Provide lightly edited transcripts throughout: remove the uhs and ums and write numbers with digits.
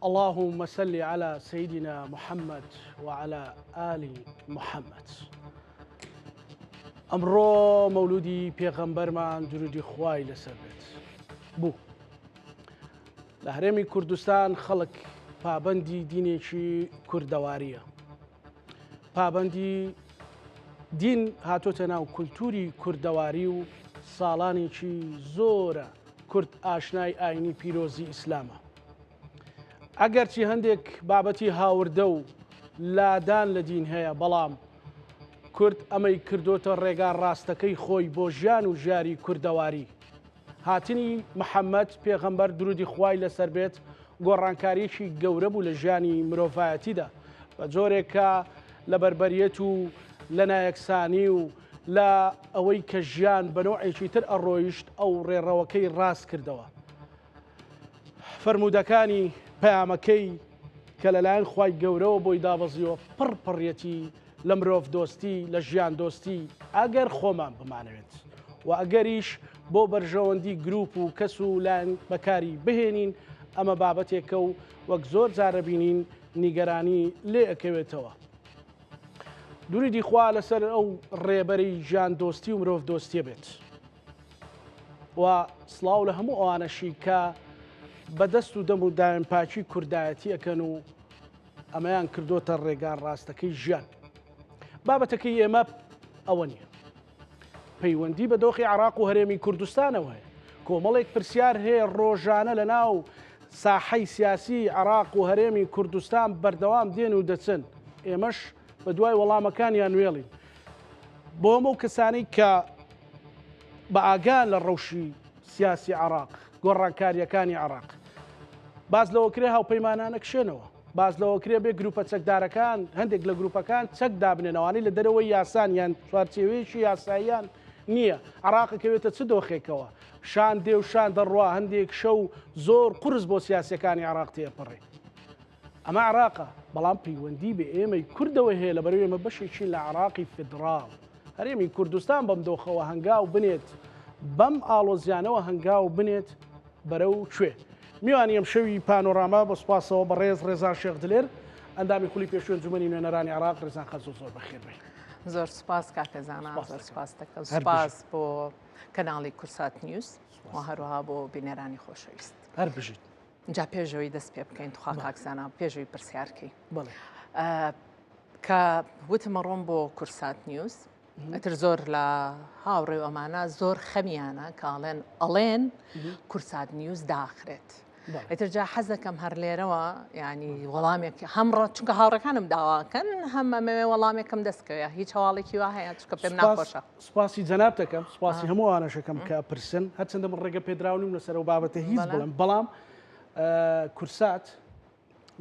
اللهم صل على سيدنا محمد وعلى آل محمد. ئەمڕۆ مەولودی پێغەمبەرمان درودی خوای لەسەر بێت بوو. لە هەرێمی کوردستان خەڵک پابەندی دینێکی کوردەواریە. پابەندی دین هاتۆتە ناو کولتوری کوردەواری و ساڵانێکی زۆرە کورد ئاشنای ئاینی پیرۆزی ئیسلامە. ئەگەرچی هەندێک بابەتی هاوردە و لادان لە دین هەیە، بەڵام کورد ئەمەی کردۆتە ڕێگا ڕاستەکەی خۆی بۆ ژیان و ژیاری کوردەواری. هاتنی محەمەد پێغەمبەر درودی خوای لەسەر بێت گۆڕانکارییەکی گەورە بوو لە ژیانی مرۆڤایەتیدا بە جۆرێک کە لە بەربەریەت و لە نایەکسانی و لە ئەوەی کە ژیان بە نەوعێکی تر ئەڕۆیشت ئەو ڕێڕەوەکەی ڕاست کردەوە. فەرموودەکانی پەیامەکەی کە لەلایەن خوای گەورەوە بۆی دابەزیوە پڕ پڕیەتی لە مرۆڤ دۆستی لە ژیان دۆستی ئەگەر خۆمان بمانەوێت و ئەگەریش بۆ بەرژەوەندی گروپ و کەس و لایەن بەکاری بهێنین ئەمە بابەتێکە و وەک زۆر جارە بینین نیگەرانی لێ ئەکەوێتەوە. دروودی خوا لەسەر ئەو ڕێبەری ژیان دۆستی و مرۆڤ دۆستیە بێت. و سڵاو لە هەموو ئەوانەشی کە بە دەست و دەم و داوێن پاکی کوردایەتی ئەکەن و ئەمەیان کردوتە ڕێگا ڕاستەکەی ژیان. بابەتەکەی ئێمە ئەوە نییە. پەیوەندی بە دۆخی عراق و هەرێمی کوردستانەوە هەیە. کۆمەڵێک پرسیار هەیە ڕۆژانە لە ناو ساحەی سیاسی عراق و هەرێمی کوردستان بەردەوام دێن و دەچن. ئێمەش بە دوای وەڵامەکانیان وێڵین. بۆ هەموو کەسانەی کە بە ئاگان لە ڕەوشی سیاسی عێراق، گۆڕانکارییەکانی عێراق. باس لەوە کرێ هاوپەیمانانە کشێنەوە. باس لەوە کرێ بێ گروپە چەکدارەکان، هەندێک لە گروپەکان چەک دابنێن، ئەوانەی لە دەرەوەی یاسان یان چوارچێوەیەکی یاساییان نییە. عێراق ئەکەوێتە چ دۆخێکەوە؟ شان دێ و شان دەڕوا، هەندێک شەو زۆر قورس بۆ سیاسییەکانی عێراق تێپەڕێ. ئەمە عێراقە، بەڵام پەیوەندی بە ئێمەی کوردەوە هەیە، لەبەرئەوەی ئێمە بەشێکین لە عێراقی فیدڕاڵ. هەرێمی کوردستان بەم دۆخەوە هەنگاو بنێت، بەم ئاڵۆزیانەوە هەنگاو بنێت بەرەو کوێ؟ میوانی ئەمشەوی پانۆراما بە سوپاسەوە بەڕێز ڕێزان شێخ دلێر، ئەندامی خولی پێشووی ئەنجومەنی نوێنەرانی عێراق. ڕێزان خان زۆر زۆر بەخێر بێی. زۆر سوپاس کاکە زانا، زۆر سوپاس دەکەم. سوپاس بۆ کەناڵی کورسات نیوز و هەروەها بۆ بینەرانی خۆشەویست. هەر بژیت. جا پێشەوەی دەست پێ بکەین تخوا کاک زانا پێشەوەی پرسیارکەی کە وتمە ڕۆم بۆ کورسات نیوز ئەتر زۆر لە هاوڕێ و ئەمانە زۆر خەمیانە کاڵێن ئەڵێن کورسات نیوز داخرێت. ئیتر جا حەزەکەم هەر لێرەوە ینی وەڵامێک هەم ڕە چونکە هاوڕەکانم داواکەن هەم ئەمەوێ وەڵامێکم دەستکەوێ هیچ هەواڵێکی وا هەیە چکە پێم ناخۆشە. سپاسی جەنابت دەکەم، سپاسی هەموو ئەوانەشەکەم کە ئەپرسن، هەرچەندە من ڕێگە پێدراو نیم لەسەر ئەو بابەتە هیچ بڵێم، بەڵام کورسات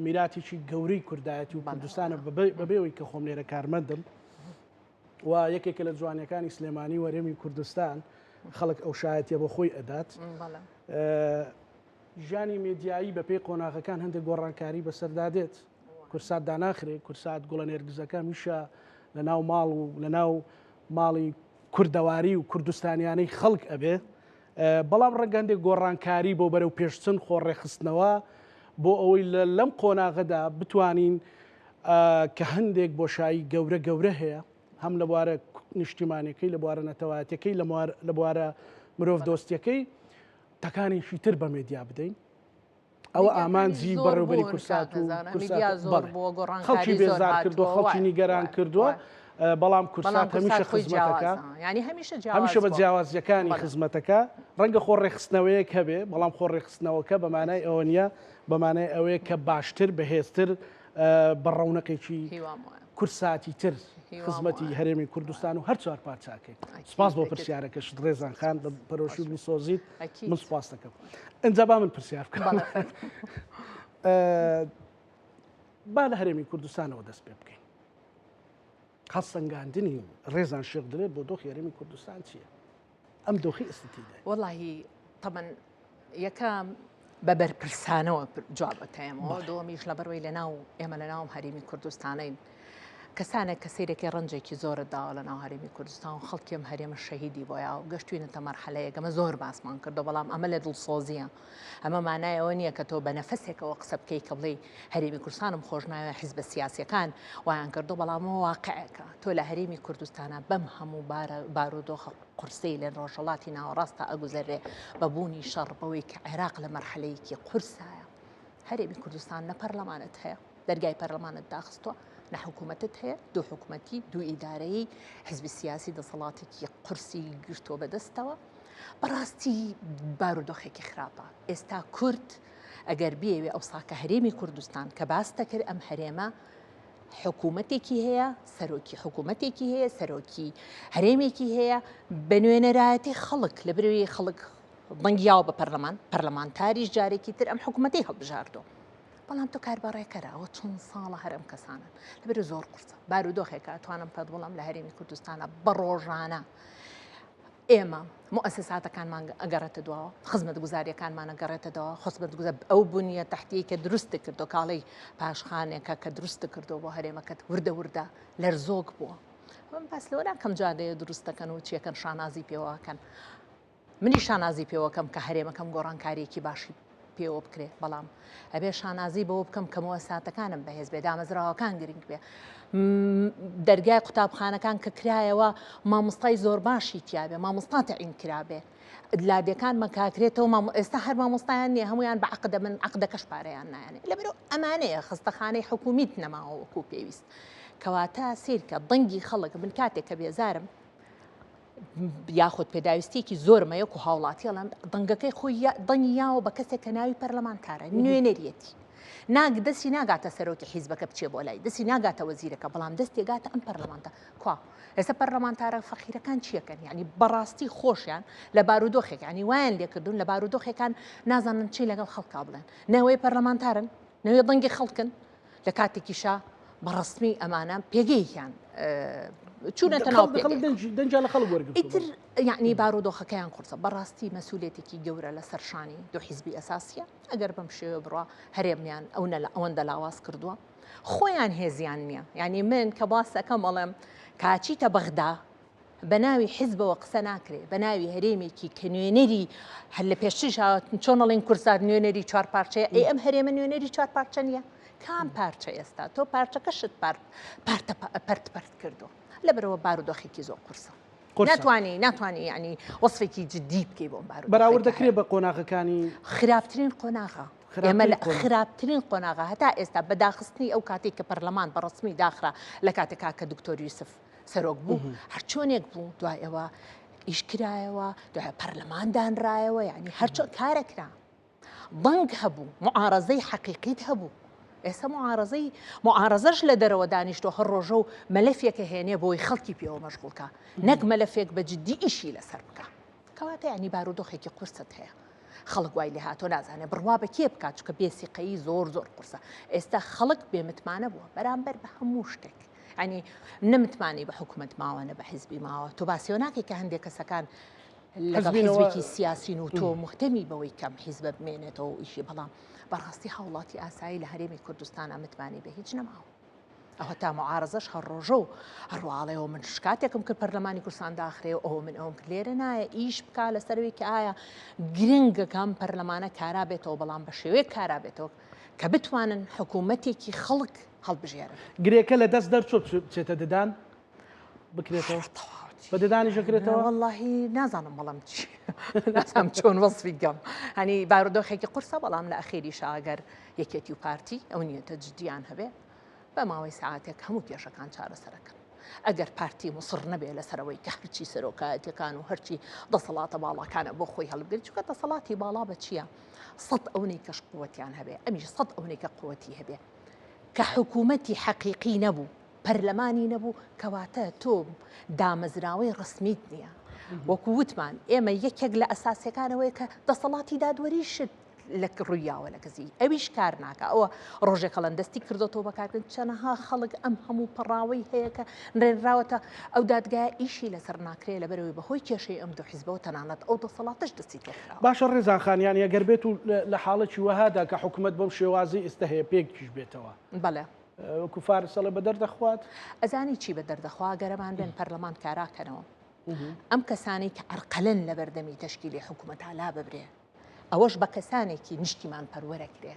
میراتێکی گەورەی کوردایەتی و کوردستانە بەبێ ئەوەی کە خۆم لێرە کارمەندم و یەکێکە لە جوانیەکانی سلێمانی و هەرێمی کوردستان خەڵک ئەو شایەتیە بۆ خۆی ئەدات. ژیانی مێدیایی بەپێی قۆناغەکان هەندێک گۆڕانکاری بەسەردا دێت. کورسات داناخرێ، کورسات گوڵە نێرگزەکە هەمیشە لە ناو ماڵ و لە ناو ماڵی کوردەواری و کوردستانیانەی خەڵک ئەبێ، بەڵام ڕەنگە هەندێک گۆڕانکاری بۆ بەرەو پێشچن خۆ ڕێکخستنەوە بۆ ئەوەی لە لەم قۆناغەدا بتوانین کە هەندێک بۆشایی گەورە گەورە هەیە هەم لە بوارە نیشتیمانەکەی لە بوارە نەتەوایەتەکەی لە بوارە مرۆڤ دۆستیەکەی تەکانێکی تر بە مێدیا بدەین. ئەوە ئامانجی بەڕێوبەری کورسات و خەڵکی بێزار کردو خەڵکی نیگەران کردووە بەڵام کورسات هەمیشە خزمەتەکە هەمیشە بە جیاوازیەکانی خزمەتەکە ڕەنگە خۆ ڕێخستنەوەیەک هەبێ بەڵام خۆ ڕێخستنەوەکە بەمانای ئەوە نییە بەمانای ئەوەیە کە باشتر بەهێزتر بە ڕەونەقێکی کورساتی تر خزمەتی هەرێمی کوردستان و هەر چوار پارچاکەی سپاس بۆ پرسیارەکەشت ڕێزان خان بە پەرۆشی و دڵسۆزیت من سپاس دەکەم ئەجا با من پرسیار بکەم با لە هەرێمی کوردستانەوە دەست پێ بکەین هەڵسەنگاندنی ڕێزان شێخ دلێر بۆ دۆخی هەرێمی کوردستان چییە؟ ئەم دۆخی ئێستا تێیدایە؟ وەڵاهی تەبەن یەکەم بە بەرپرسانەوە جوابەکەیەمەوە دووەمیش لەبەرەوەی لەناو ئێمە لەناوم هەرێمی کوردستانین. کەسانێک کە سەیرەکەی ڕەنجێکی زۆرت داوە لە ناو هەرێمی کوردستان و خەڵکی ئەم هەرێمە شەهیدی بۆ یاوە گەشتوینەتە مەرحەلەیەک ئەمە زۆر باسمان کردو بەڵام ئەمە لە دڵسۆزیە ئەمە مانای ئەوە نییە کە تۆ بە نەفەسێکەوە قسە بکەی کە بڵێی هەرێمی کوردستانم خۆش ناوێ حیزبە سیاسیەکان وایان کردو بەڵام ئەوە واقعێکە تۆ لە هەرێمی کوردستانە بەم هەموو بارودۆخە قورسەی لە ڕۆژهەڵاتی ناوەڕاستە ئەگوزەرێ بە بوونی شەڕ بەوەی کە عێراق لە مەرحەلەیەکی قورسایە هەرێمی کوردستان نە پەرلەمانت هەیە دەرگای پەرلەمانت داخستووە نە حکوومەتت هەیە دوو حکوومەتی دوو ئیدارەیی حزبی سیاسی دەسەڵاتێکی قورسی گرتووە بەدەستەوە بەڕاستی بارودۆخێکی خراپە ئێستا کورد ئەگەر بیەوێ ئەوسا کە هەرێمی کوردستان کە باس دەکرد ئەم هەرێمە حکوومەتێکی هەیە سەرۆکی حکوومەتێکی هەیە سەرۆکی هەرێمێکی هەیە بە نوێنەرایەتی خەڵک لە برەوی خەڵک دەنگی یاوە بە پەرلەمان پەرلەمانتاریش جارێکی تر ئەم حکوومەتی هەڵبژاردۆ بەڵام تۆ کاربەڕێکەرە ئەوە چەند ساڵە هەر ئەم کەسانن لەبەر زۆر قورسە بارودۆخێکە ئەتوانم پێت بڵێم لە هەرێمی کوردستانە بە ڕۆژانە ئێمە موئەسەساتەکانمان ئەگەڕێتە دواوە، خزمەتگوزارییەکانمان ئەگەڕێتە دواوە، خزمەتگوزار ئەو بنیە تەحتیەی کە دروست کردو کاڵی پاشخانێکە کە دروست کردو بۆ هەرێمەکەت وردە وردە لەرزۆک بووە. من باس لەوە ناکەم جادەیە دروست دەکەن و چیەکەن شانازی پێوەکەن. منی شانازی پێوەکەم کە هەرێمەکەم گۆڕانکاریەکی باشی پێوە بکرێ بەڵام ئەبێ شانازی بەوە بکەم کە موەساتەکانم بەهێز بێ دامەزراوەکان گرنگ بێ دەرگای قوتابخانەکان کە کرایەوە مامۆستای زۆر باشی تیاابێ مامۆستا تەعین کرابێ لادێکان مەکاکرێتەوە مام ئێستا هەر مامۆستایان نییە هەمویان بە عقدە من عقدەکەش پارەیان نایانێ لەبەرو ئەمانەیە خستەخانەی حکومیت نەماوە وەکو پێویست کەواتە سیرکە دەنگی خەڵک من کاتێک کە بێزارم یاخود پێداویستیەکی زۆرم هەیە وەکو هاوڵاتی ئەڵێم دەنگەکەی خۆی دەنگی یاوە بە کەسێک کە ناوی پەرلەمانتارە نوێنەریەتی ناگ دەستی ناگاتە سەرۆکی حیزبەکە بچێ بۆ لای دەستی ناگاتە وەزیرەکە بەڵام دەستی گاتە ئەم پەرلەمانتە کوا ئێستا پەرلەمانتارە فەقیرەکان چیەکەن یعنی بەڕاستی خۆشیان لە بارودۆخێک ینی وایان لێکردون لە بارودۆخێکان نازانن چی لەگەڵ خەڵکا بڵێن نەوەی پەرلەمانتارن نەوێ دەنگی خەڵکن لە کاتێکیشا بە ڕەسمی ئەمانە پێگەیەکیان چوونەتە ناو دەنگیان لە خەڵک وەرگرتووە. ئیتر یعنی بارودۆخەکەیان قورسە بەڕاستی مەسوولێتێکی گەورە لەسەر شانی دوو حیزبی ئەساسیە ئەگەر بەم شێوە بڕوا هەرێمیان ئەو نە ئەوەندە لاواز کردووە خۆیان هێزیان نییە یعنی من کە باسەکەم ئەڵێم کاچیتە بەغدا بە ناوی حیزبەوە قسە ناکرێ، بە ناوی هەرێمێکی کە نوێنەری هەر لە پێشتریش چۆن ئەڵێن کوردستان نوێنەری چوار پارچەیە، ئەی ئەم هەرێمە نوێنەری چوار پارچە نییە؟ کام پارچە ئێستا؟ تۆ پارچەکەشت پارت پارتە پەرت پەرت کردووە. لەبەرەوە بارودۆخێکی زۆر قورسە. ناتوانانی ناتوانانی ینی وەصفێکی جدی بکەی بۆم بارو بەراورد دەکرێت بە قۆناغەکانی خراپترین قۆناغە ئێمە لە خراپترین قۆناغە هەتا ئێستا بە داخستنی ئەو کاتێک کە پەرلەمان بە ڕسمی داخرا لە کاتێکا کە دکتۆر یوسف سەرۆک بوو هەرچۆنێک بوو دوای ئەوە ئیش کرایەوە دوای پەرلەمان دانرایەوە یعنی هەرچۆن کارە کرا دەنگ هەبوو معارەزەی حەقیقیت هەبوو ئێستا معارەزەی معارەزەش لە دەرەوە دانیشتۆ هەر ڕۆژە و مەلەفێکە هێنێ بۆی خەڵکی پێوە مەشغوڵکە نەک مەلەفێک بە جدی ئیشی لەسەر بکە کەواتە ینی بارودۆخێکی قورست هەیە خەڵک وای لێ هاتۆ نازانێ بڕوا بە کێ بکات چکە بێسیقەیی زۆر زۆر قورسە ئێستا خەڵک بێمتمانە بووە بەرامبەر بە هەموو شتێک ینی نە متمانەی بە حکومەت ماوە نە بە حیزبی ماوە تۆ باسیەوە ناکەی کە هەندێک کەسەکان لەگەڵ حیزبێکی سیاسین و تۆ مهتەمی بەوەی کەم حیزبە بمێنێتەوە و ئیشی بەڵام بەڕاستی هاوڵاتی ئاسایی لە هەرێمی کوردستانە متمانەی بە هیچ نەماوە. ئەوە تا معارزەش هەر ڕۆژە و هەڕواڵەوە من شکاتێکم کرد پەرلەمانی کوردستان داخرێ و ئەوە من ئەوم کرد لێرە نایە ئیش بکا لەسەرەوەی کە ئایا گرنگەکەم پەرلەمانە کارا بێتەوە بەڵام بە شێوەیەک کارا بێتەوە کە بتوانن حکوومەتێکی خەڵک هەڵبژێرن. گرێکە لە دەست دەرچوو بچێتە ددان بکرێتەوە؟ بە ددانیش ئەکرێتەوە؟ وەڵاهی نازانم بەڵام چی نازانم چۆن وەسفی کەم هەنی بارودۆخێکی قورسە بەڵام لە ئەخیریشا ئەگەر یەکێتی و پارتی ئەو نیەتە جدیان هەبێ بە ماوەی سەعاتێک هەموو کێشەکان چارەسەرەکەن. ئەگەر پارتی موسڕ نەبێ لەسەرەوەی کە هەرچی سەرۆکایەتەکان و هەرچی دەسەڵاتە باڵاکانە بۆ خۆی هەڵبگرێت چونکە دەسەڵاتی باڵا بە چییە؟ سەد ئەونەی کەش قوتیان هەبێ ئەمیش سەد ئەونەی کە قوتی هەبێ کە حکوومەتی حەقیقی نەبوو پەرلەمانی نەبوو کەواتە تۆ دامەزراوەی ڕسمیت نییە وەکو وتمان ئێمە یەکێک لە ئەساسەکانەوەی کە دەسەڵاتی دادوەریشت لە ڕوویاوە لە کەسی ئەویش کار ناکە ئەوە ڕۆژێک هەڵەن دەستی کردۆتەوە بەکارکردن چەنەها خەڵک ئەم هەموو پەڕاوەی هەیە کە نرێنراوەتە ئەو دادگایە ئیشی لەسەر ناکرێ لەبەرەوەی بەهۆی کێشەی ئەم دوو حیزبەوە تەنانەت ئەو دەسەڵاتەش دەستی تێخراوە. باشە ڕێزان خان یانی ئەگەر بێت و لە حاڵەکی وەهادا کە حکومەت بەم شێوازەی ئێستا هەیە پێکیش بێتەوە. بەڵێ. وەکو فارس ئەڵێ بە دەردەخوات؟ ئەزانی چی بە دەردەخوا گەرەمان بێن پەرلەمان کاراکەنەوە ئەم کەسانەی کە عەرقەلەن لە بەردەمی تەشکیلی حکوومەتا لا ببرێ ئەوەش بە کەسانێکی نیشتیمان پەروەرەکرێ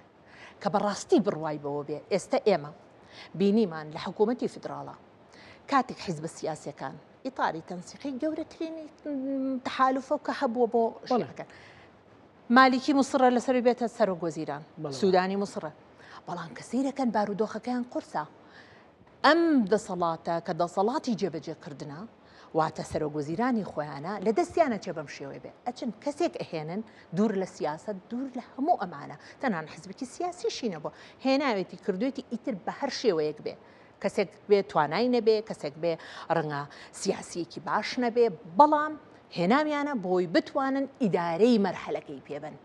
کە بەڕاستی بڕوای بەوە بێ ئێستا ئێمە بینیمان لە حکوومەتی فیدراڵە کاتێک حیزبە سیاسەکان ئیتاری تەنسیقی گەورەترینی تەحالفە کە هەبووە بۆ شیعەکان مالیکی مصڕە لەسەری بێتە سەرۆک وەزیران سوودانی مصڕە بەڵام کە سەیرەکەن بارودۆخەکەیان قورسە ئەم دەسەڵاتە کە دەسەڵاتی جێبەجێکردنە واتە سەرۆک وەزیرانی خۆیانە لە دەستیانە چێ بەم شێوەیە بێ ئەچن کەسێک ئەهێنن دوور لە سیاسەت دوور لە هەموو ئەمانە تەنان حزبێکی سیاسیشی نەبووە هێناوێتی کردوێتی ئیتر بە هەر شێوەیەک بێ کەسێک بێ توانای نەبێ کەسێک بێ ڕەنگە سیاسیەکی باش نەبێ بەڵام هێناویانە بۆی بتوانن ئیدارەی مەرحەلەکەی پێبن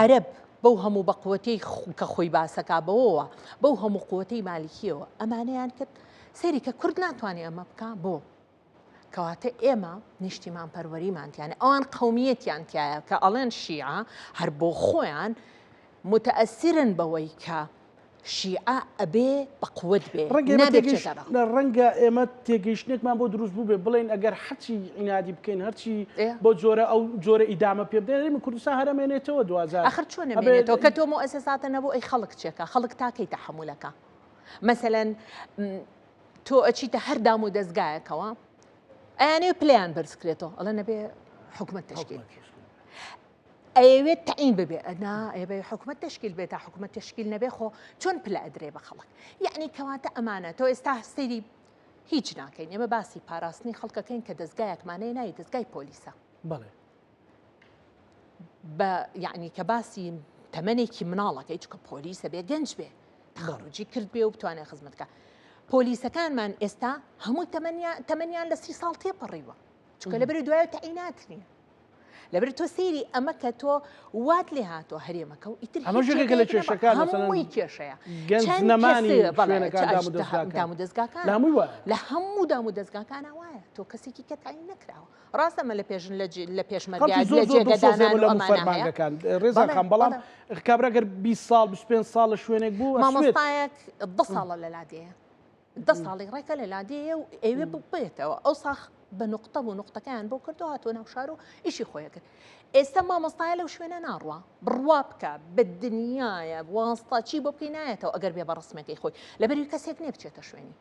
عەرەب بەو هەموو بەقوەتەی کە خۆی باسەکا بەوەوە بەو هەموو قوەتەی مالیکیەوە ئەمانەیان کرد سەیری کە کورد ناتوانێ ئەمە بکا بۆ کەواتە ئێمە نیشتیمان پەروەریمان تیانە ئەوان قومیەتیان تایە کە ئەڵێن شیعە هەر بۆ خۆیان متەئەسیرن بەوەی کە شیعە ئەبێ بە قوت بێ ڕەنگە ئێمە نابێ تێگەیش بچێتە ڕەق. نا ڕەنگە ئێمە تێگەیشتنێکمان بۆ دروست بووبێ بڵێین ئەگەر هەرچی عینادی بکەین هەرچی ئێ. بۆ جۆرە ئەو جۆرە ئیدامە پێ بدەین هەرێمی کوردستان هەر ئەمێنێتەوە دواجار ئاخر چۆن ئەبێ ئەمێنێتەوە کە تۆ موئەسەساتە نەبوو ئەی خەڵک چێکا خەڵک تا کەی تەحەمولەکا مەسەلەن م، تۆ ئەچیتە هەر دام و دەزگایەکەوە ئەیانەوێ پلەیان بەرز کرێتەوە ئەڵێن ئەبێ حکومەت تەشکیل حکومەت تەشکیل. ئەیەوێت تەعین ببێ نا ئەیەوێ حکومەت تەشکیل بێت تا حکومەت تەشکیل نەبێ خۆ چۆن پلە ئەدرێ بە خەڵک یعنی کەواتە ئەمانە تۆ ئێستا سەیری هیچ ناکەین ئێمە باسی پاراستنی خەڵکەکەین کە دەستگایەکمانەیە ناوی دەستگای پۆلیسە بەڵێ بە یعنی کە باسی تەمەنێکی مناڵەکەی چکە پۆلیسە بێ گەنج بێ تەخەروجی کرد بێ و بتوانێت خزمەتکە پۆلیسەکانمان ئێستا هەمووی تەمەنیان لە سی ساڵ تێپەڕیوە چونکە لەبەری دوای تەعینات نییە لەبەر تۆ سەیری ئەمە کە تۆ وات لێ هاتۆ هەرێمەکە و ئیتر ئەمەش هیچ یەکێکە لە جێگەیەک نەما. کێشەکان، مەسەلەن هەمووی کێشەیە گەنج چەند نەمانی کەسێ بەڵێ، شوێنەکان، چ- دامودەزگاکان. دامودەزگاکان. لە هەمووی وایە. لە هەموو دامودەزگاکانە وایە تۆ کەسێکی کە تەعین نەکراوە ڕاستە ئەمە لە پێش لە جێ- لە پێشمەرگە خەڵکی زۆر لە زۆر دڵسۆزێ جێگەدانان بوو و لە هەموو ئەمانە هەیە فەرمانگەکان ڕێزان بەڵێ، خان بەڵام بەڵێ. کابرا گەر 20 ساڵ 25 ساڵ لە شوێنێک بوو ئەسوێت مامۆستایەک دە ساڵە لە لادێیە دە ساڵی ڕێکە لە لادێیە و ئەوێ ببێتەوە ئەو ساخ بە نقطە بوو نقطەکەیان بۆ کردو هاتووە ناو شار و ئیشی خۆی کرد ئێستا مامۆستایە لەو شوێنە ناڕوا بڕوا بکە بە دنیاە واستە چی بۆ بکەی نایەتەوە ئەگەر بێ بە ڕسمەکەی خۆی لەبەری کەسێک نییە بچێتە شوێنی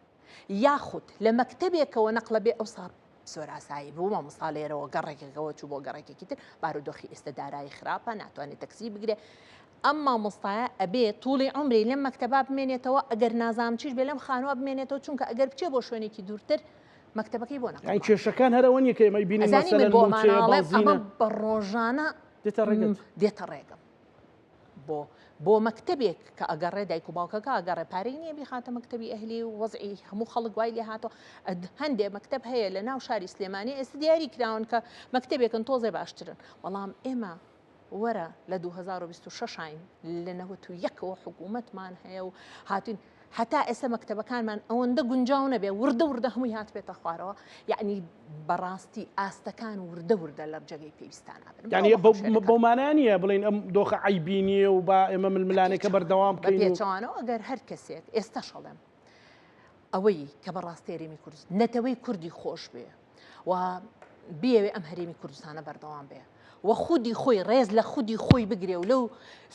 یاخود لە مەکتەبێکەوە نەقلە بێ ئەو سا زۆر ئاسایی بوو مامۆستا لێرەوە گەڕێکێکەوە چوو بۆ گەڕێکێکی تر بارودۆخی ئێستا دارایی خراپە ناتوانێت تەکسی بگرێ ئەم مامۆستایە ئەبێ توڵی عمری لەم مەکتەبا بمێنێتەوە ئەگەر نازانم چیش بێ لەم خانووە بمێنێتەوە چونکە ئەگەر بچێ بۆ شوێنێکی دوورتر مەکتەبەکەی بۆ نەقڵ کێشەکان هەر ئەوە نییە کە ئێمە بینین ئەزانی من مەسەلەن بۆ مووچەیە ئەمانە ئەڵێم ئەمە بەنزینە بە ڕۆژانە دێتە ڕێگەت دێتە ڕێگەم بۆ بۆ مەکتەبێک کە ئەگەڕێ دایک و باوکەکە ئەگەڕێ پارەی نییە بیخاتە مەکتەبی ئەهلی و وەزعی هەموو خەڵک وای لێ هاتووە هەندێ مەکتەب هەیە لە ناو شاری سلێمانی ئێستا دیاری کراون کە مەکتەبێکن تۆزێ باشترن بەڵام ئێمە وەرە لە 2026 ین لە 91 ەوە حکوومەتمان هەیە و هاتوین هەتا ئێستا مەکتەبەکانمان ئەوەندە گونجاو نەبێ وردە وردە هەمووی هاتبێتە خوارەوە یعنی بەڕاستی ئاستەکان وردە وردە لە جێگەی پێویستان ئەبن. یعنی بەڵام شوێنەکان. بەو مانایە نییە بڵێین ئەم دۆخە عەیبی نییە و با ئێمە ململانێکە بەردەوام بە بکەین و پێچەوانەوە ئەگەر هەر کەسێک ئێستاش ئەڵێم ئەوەی کە بەڕاستی هەرێمی کوردستان نەتەوەی کوردی خۆش بێ و بیەوێ ئەم هەرێمی کوردستانە بەردەوام بێ و خودی خۆی ڕێز لە خودی خۆی بگرێ و لەو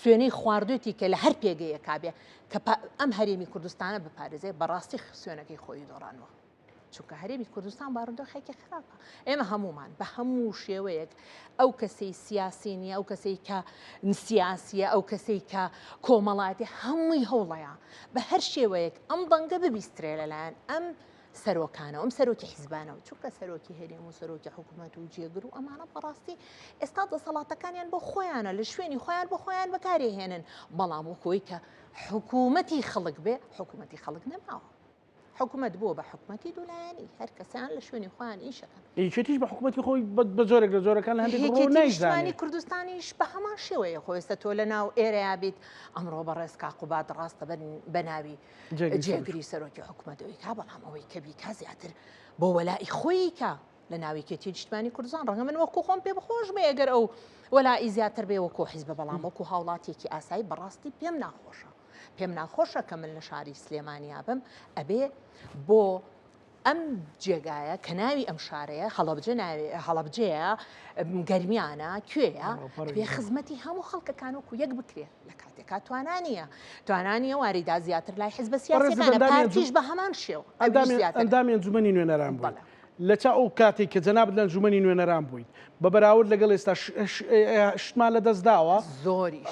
سوێنەی خواردوێتی کە لە هەر پێگەیەکا بێ کە ئەم هەرێمی کوردستانە بپارێزێ بەڕاستی سوێنەکەی خۆی دۆڕانوە. چونکە هەرێمی کوردستان بارودۆخێکی خراپە ئێمە هەمومان بە هەموو شێوەیەک ئەو کەسەی سیاسی نییە ئەو کەسەی کە سیاسیە ئەو کەسەی کە کۆمەڵاتی هەمووی هەوڵەیە بە هەر شێوەیەک ئەم دەنگە ببیسترێ لەلایەن ئەم سەرۆکانەوە ئەم سەرۆکی حیزبانەوە چونکە سەرۆکی هەرێم و سەرۆکی حکوومەت و جێگر و ئەمانە بەڕاستی ئێستا دەسەڵاتەکانیان بۆ خۆیانە لە شوێنی خۆیان بۆ خۆیان بەکارێهێنن بەڵام وەکۆی کە حکوومەتی خەڵک بێ حکوومەتی خەڵک نەماوە حکومەت بووە بە حکومەتی دوولایەنی، هەر کەسیان لە شوێنی خۆیان ئیشەکەن. یەکێتیش بە حکومەتی خۆی بە جۆرێک لە جۆرەکان لە هەندێک ڕووەوە یەکێتی نایزانێ. نیشتمانی کوردستانیش بە هەمان شێوەیە، خۆ ئێستا تۆ لە ناو ئێرەیا بیت، ئەمڕۆ بەڕێز کاک قوباد ڕاستە بە ناوی جێگری سەرۆکی حکومەت ئەوی کا، بەڵام ئەوەی کە بیکا زیاتر بۆ وەلائی خۆی کا لە ناو یەکێتی نیشتمانی کوردستان. ڕەنگە من وەکو خۆم پێ بخۆش بێ ئەگەر ئەو وەلائی زیاتر بێ وەکو حیزبە، بەڵام وەکو هاوڵاتیەکی ئاسایی بەڕاستی پێم ناخۆشە. پێم ناخۆشە کە من لە شاری سلێمانیا بم ئەبێ بۆ ئەم جێگایە کە ناوی ئەم شارەیە هەڵەبجە ناوی هەڵەبجەیە گەرمیانە کوێیە بێ خزمەتی هەموو خەڵکەکان وەکو یەک بکرێ لە کاتێکا توانا نییە توانا نییە واریدا زیاتر لای حزبە سیاسیەکانە پارتیش بە هەمان شێوە ئەندامی ئەنجومەنی نوێنەران بوو لە چا ئەو کاتێک کە جەنابت لە ئەنجومەنی نوێنەران بوویت بە بەراورد لەگەڵ ئێستا شتمان لە دەست داوە زۆری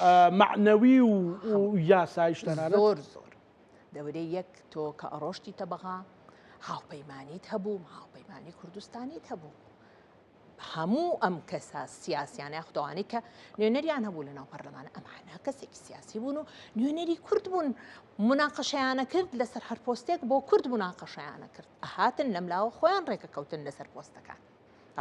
معنەوی و یاسایش تەنانەت زۆر زۆر دەورەی یەک تۆ کە ئەڕۆشتیتە بەغا هاوپەیمانیت هەبوو هاوپەیمانی کوردستانیت هەبوو هەموو ئەم کەسە سیاسیانە یاخود ئەوانەی کە نوێنەریان هەبوو لە ناو پەرلەمان ئەمانە کەسێکی سیاسی بوون و نوێنەری کورد بوون مناقەشەیانە کرد لەسەر هەر پۆستێک بۆ کورد مناقەشەیانە کرد ئەهاتن لەملاوە خۆیان ڕێکەکەوتن لەسەر پۆستەکان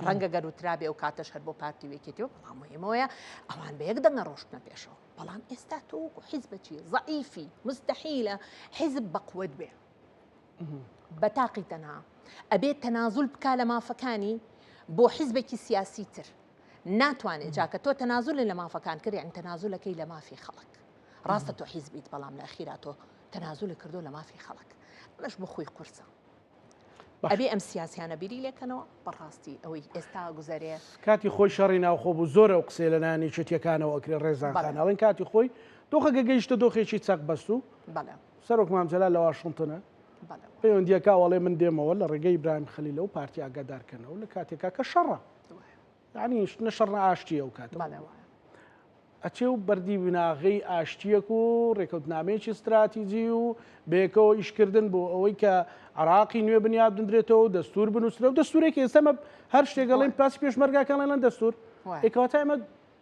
ڕەنگە گەر وترابێ ئەو کاتەش هەر بۆ پارتی و یەکێتی و بەڵام مهمەوەیە ئەوان بە یەک دەنگە ڕۆشتنە پێشەوە بەڵام ئێستا تۆ وەکو حیزبەکی زەعیفی مستحیلە حیزب بەقوت بێ بە تاقی تەنها ئەبێت تەنازول بکا لە مافەکانی بۆ حیزبێکی سیاسی تر ناتوانێت جاکە تۆ تەنازول لە مافەکان کرد یعنی تەنازولەکەی لە مافی خەڵک ڕاستە تۆ حیزبیت بەڵام لە ئەخیرا تۆ تەنازول کردو لە مافی خەڵک ئەمەش بۆ خۆی قورسە ئەبێ ئەم سیاسیانە بیری لێکەنەوە بەڕاستی ئەوەی ئێستا گوزەرێ. کاتی خۆی شەڕی ناوخۆ بوو زۆر ئەو قسەیە لە لایەن یەکێتیەکانەوە ئەکرێ ڕێزان خان ئەڵێن کاتی خۆی دۆخەکە گەیشتە دۆخێکی چەق بەستوو سەرۆک مام جەلال لە واشنتنە پەیوەندیەکە ئەڵێ من دێمەوە لە ڕێگەی ئیبراهیم خەلیلەوە پارتی ئاگادار کەنەوە لە کاتێکا کە شەڕە یعنی نە شەڕ نە ئاشتیە ئەو کاتە ئەچێ و بەردی بناغەی ئاشتیەک و ڕێکەوتنامەیەکی ستراتیجی و بەیەکەوە ئیشکردن بۆ ئەوەی کە عراقی نوێ بنیاد بنرێتەوە و دەستور بنووسرە و دەستورێکی ئێستەمە هەر شتێک ئەڵێن پاسی پێشمەرگاکان ئەڵێن دەستور ئێکەواتە ئێمە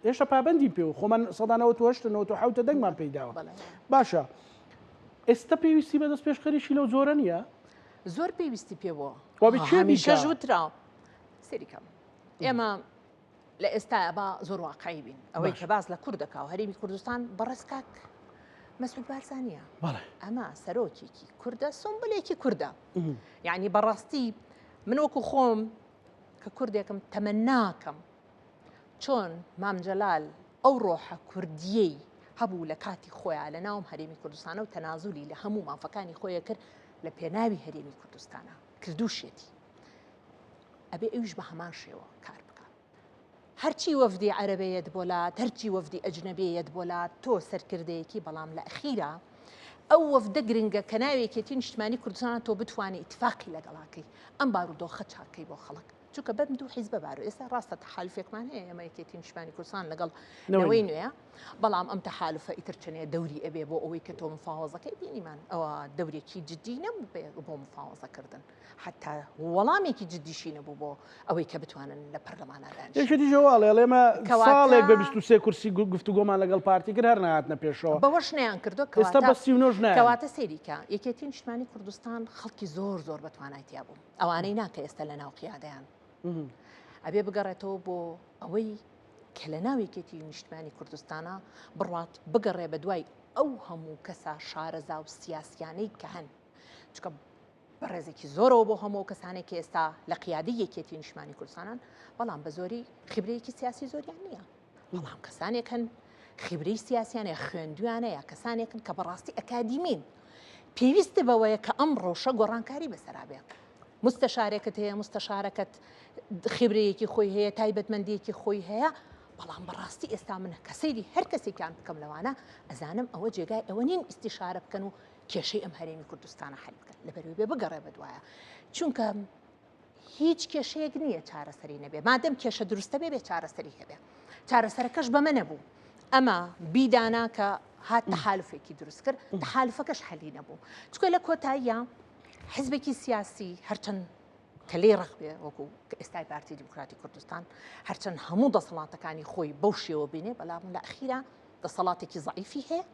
هێشتا پابەندین پێ و خۆمان سەدا 98 97 دەنگمان پێی داوە باشە ئێستا پێویستی بە دەست پێشخەریی لەو جۆرە نییە زۆر پێویستی پێ بووە هەمیشە وترا سەریکەم ئێمە لە ئێستا با زۆر واقعی بین ئەوەی کە باس لە کوردەکە و هەرێمی کوردستان بەڕێز کاک مەسعود بارزانیە ئەمە سەرۆکێکی کوردە سمبلێکی کوردە یعنی بەڕاستی من وەکو خۆم کە کوردێکم تەمەناکەم چۆن مام جەلال ئەو ڕۆحە کوردیەی هەبوو لە کاتی خۆیا لە ناوم هەرێمی کوردستانە و تەنازولی لە هەموو مافەکانی خۆیە کرد لە پێناوی هەرێمی کوردستانە کردوشێتی ئەبێ ئەویش بە هەمان شێوە کار بکە هەرچی وەفدی عەرەبەیەت بۆ لات هەرچی وەفدی ئەجنەبیەت بۆ لات تۆ سەرکردەیەکی بەڵام لە ئەخیرا ئەو وەفدە گرنگە کە ناوێکێتی نیشتمانی کوردستان تۆ بتوانانی ئیتفاقی لەگەڵاکەی ئەم بارودۆخە چاکەی بۆ خەڵک چونکە بەم دوو حیزبە بارو ئێستا ڕاستە تەحالفێکمان هەیە ئێمە یەکێتی نیشتمانی کوردستان لەگەڵ نەوەی نوێ بەڵام ئەم تەحالفە ئیتر چەنێ دەوری ئەبێ بۆ ئەوەی کە تۆ مفاوەزەکەی بینیمان ئەوە دەورێکی جدی نەبوو بۆ مفاوەزەکردن حتا وەڵامێکی جدیشی نەبوو بۆ ئەوەی کە بتوانن لە پەرلەمانە دانیشن. یەکێتیش ئەوە ئەڵێ ئەڵێ ئێمە ساڵێک بە 23 کورسی گفتوگۆمان لەگەڵ پارتی کرد هەر نەهاتنە پێشەوە. بەوەش نەیان کردووە ئێستا بە 39 نایەن. کەواتە سەیری کە یەکێتی نیشتمانی کوردستان خەڵکی زۆر زۆر بە توانای تیا بوو ئەوانەی نا کە ئێستا لە ناو قیادەیان ئەبێ بگەڕێتەوە بۆ ئەوەی کە لە ناو یەکێتی نیشتمانی کوردستانە بڕات بگەڕێ بە دوای ئەو هەموو کەسە شارەزا و سیاسیانەی کە هەن چکە بە ڕێزێکی زۆرەوە بۆ هەموو ئەو کەسانەی کە ئێستا لە قیادەی یەکێتی نیشتمانی کوردستانن، بەڵام بە زۆری خیبرەیەکی سیاسی زۆریان نییە. بەڵام کەسانێک هەن خیبرەی سیاسیان یا خوێندویانە یا کەسانێکن کە بەڕاستی ئەکادیمین. پێویستە بەوەیە کە ئەم ڕەوشە گۆڕانکاری بەسەرا بێ. مستەشارێکت هەیە، مستەشارەکەت خیبرەیەکی خۆی هەیە، تایبەتمەندیەکی خۆی هەیە، بەڵام بەڕاستی ئێستا من کە سەیری هەر کەسێکیان بکەم لەوانە ئەزانم ئەوە جێگای ئەوە نین ئیستیشارە بکەن و کێشەی ئەم هەرێمی کوردستانە حل بکەن لەبەروی بێ بگەڕێ بەدوایە چونکە هیچ کێشەیەک نییە چارەسەری نەبێ مادەم کێشە دروستە بێ بێ چارەسەری هەبێ چارەسەرەکەش بەمە نەبوو ئەمە بیدانا کە هات تەحالفێکی دروست کرد تەحالفەکەش حەلی نەبوو چکە لە کۆتاییە حزبێکی سیاسی هەرچەند کە لێی ڕق بێ وەکو ئێستای پارتی دیموکراتی کوردستان هەرچەند هەموو دەسەڵاتەکانی خۆی بەو شێوە بینێ بەڵام لە ئەخیرا دەسەڵاتێکی زعیفی هەیە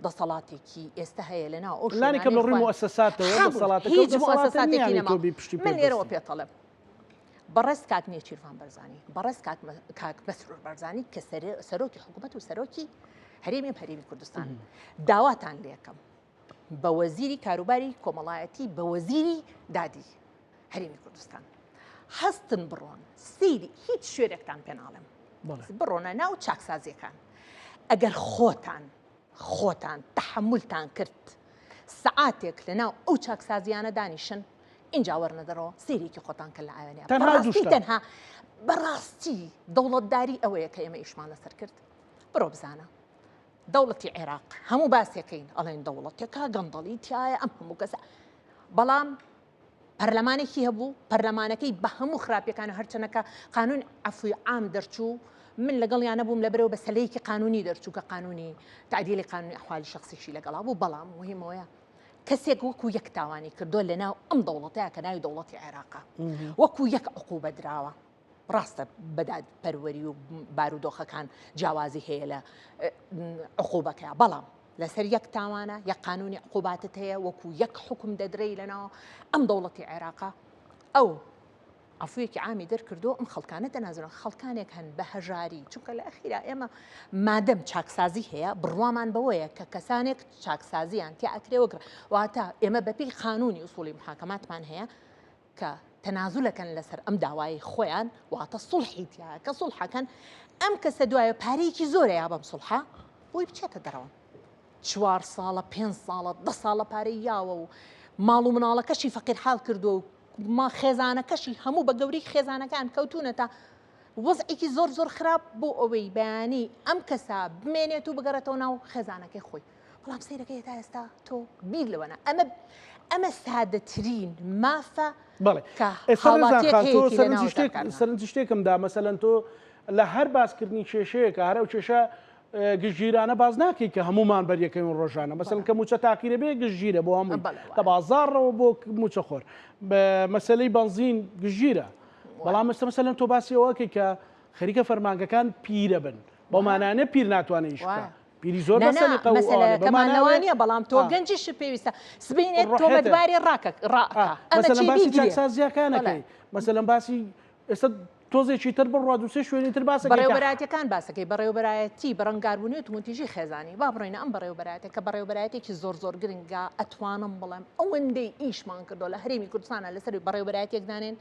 دەسەڵاتێکی ئێستا هەیە لە ناو ئەو لانی کەم لە ڕووی موئەسەساتەوە دەسەڵاتەکە هیچ موئەسەساتێکی نەما من لێرەوە پێتەڵێم بەڕێز کاک نێچیرڤان بەرزانی بەڕێز کاک مەسرور بەرزانی کە سەرۆکی حکوومەت و سەرۆکی هەرێمی هەرێمی کوردستان داواتان لێکەم بە وەزیری کاروباری کۆمەڵایەتی بە وەزیری دادی هەرێمی کوردستان هەستن بڕۆن سەیری هیچ شوێنێکتان پێناڵێم بڕۆنە ناو چاکسازیەکان ئەگەر خۆتان. خۆتان تەحەمولتان کرد سەعاتێک لەناو ئەو چاکسازیانە دانیشن ئینجا وەرنە دەرەوە سەیرێکی خۆتان کەن لە ئاوێنەیا. تەنها دوو بەڕاستی شتە. تەنها بەڕاستی دەوڵەتداری ئەوەیە کە ئێمە ئیشمان لەسەر کرد. بڕۆ بزانە دەوڵەتی عێراق هەموو باسێکەین ئەڵێن دەوڵەتێکە گەندەڵی تایە ئەم هەموو کەسە بەڵام پەرلەمانێکی هەبوو پەرلەمانەکەی بە هەموو خراپیەکان هەرچەنەکە قانون عەفوی عام دەرچوو من لەگەڵیان نەبووم لەبەرەوە بە سەلەیەکی قانونی دەرچوو کە قانونی تعدیلی قانونی ئەحوالی شخصیشی لەگەڵا بوو بەڵام مهمەوەیە کەسێک وەکو یەک تاوانی کردووە لەناو ئەم دەوڵەتەیە کە ناوی دەوڵەتی عێراقا وەکو یەک عقوبە دراوە ڕاستە بەدادپەروەری و بارودۆخەکان جیاوازی هەیە لە عقوبەکە بەڵام لەسەر یەک تاوانە یەک قانونی عقوباتت هەیە وەکو یەک حکم دەدرێی لەناو ئەم دەوڵەتی عێراقا ئەو عفویەکی عامی دەرکردو ئەم خەڵکانە تەنازلن خەڵکانێک هەن بە هەژاری چونکە لە ئەخیرا ئێمە مادەم چاکسازی هەیە بڕوامان بەوەیە کە کەسانێک چاکسازیان تیا ئەکرێ وەک واتە ئێمە بەپێی قانونی ئوسوڵی محاکەماتمان هەیە کە تەنازولەکەن لەسەر ئەم داوایەی خۆیان واتە سوڵحی تیایە کە سوڵحەکەن ئەم کەسە دوایە پارەیەکی زۆرە یا بەم سوڵحە بۆی بچێتە دەرەوە چوار ساڵە پێ ساڵە دە ساڵە پارەی یاوە و ماڵ و مناڵەکەشی فەقیر حاڵ کردووە و ما خێزانەکەشی هەموو بە گەورەی خێزانەکان کەوتونەتە وەزعێکی زۆر زۆر خراپ بۆ ئەوەی بەیانی ئەم کەسە بمێنێت و بگەڕێتەوە ناو خێزانەکەی خۆی بەڵام سەیرەکەی تا ئێستا تۆ بیر لەوە نا ئەمە ئەمە سادەترین مافە بەڵێ کە ئێستا ڕێزان هاوڵاتیەک خان تۆ هەیەتی لە سەرنجی ناو شتێک دادگاکان. سەرنجی شتێکم دا مەسەلەن تۆ لە هەر باسکردنی کێشەیەکە هەر ئەو کێشە اه، گشتگیرانە باس ناکەی کە هەمومان بەریەکەوین ڕۆژانە مەسەلەن کە موچە تاخیرە بێ گشتگیرە بۆ هەمووی بەڵێ لە وایە. بازاڕەوە بۆ موچەخۆر بە مەسەلەی بەنزین گشتگیرە بەڵام ئێستا مەسەلەن تۆ باسی ئەوەکەی کە خەریکە فەرمانگەکان پیرە بن بەو وایە. مانایە پیر ناتوانێت ئیش بکا وایە. پیری زۆر نا بە نا سەلیقە و ئەوانە بە مەسەلەکەمان ماناوێ لەوە نییە بەڵام تۆ ئا. گەنجیشت پێویستە سبەینێ ڕۆحێتە. تۆمەتباری ڕاکە ڕائەکا ئا، ئەمە مەسەلەن چی باسی بیگرێ چاکسازییەکان بەڵێ. ئەکەی مەسەلەن باسی ئێستا تۆزێکی تر بڕوا دوو سێ شوێنی تر باس ئەکەی کە بەڕێوەبەرایەتیەکان باسەکەی بەڕێوەبەرایەتی بەرەنگاربوونەوەی توندوتیژی خێزانی با بڕۆینە ئەم بەڕێوەبەرایەتە کە بەڕێوەبەرایەتێکی زۆر زۆر گرنگە ئەتوانم بڵێم ئەوەندەی ئیشمان کردووە لە هەرێمی کوردستانە لەسەر بەڕێوەبەرایەتێک دانێن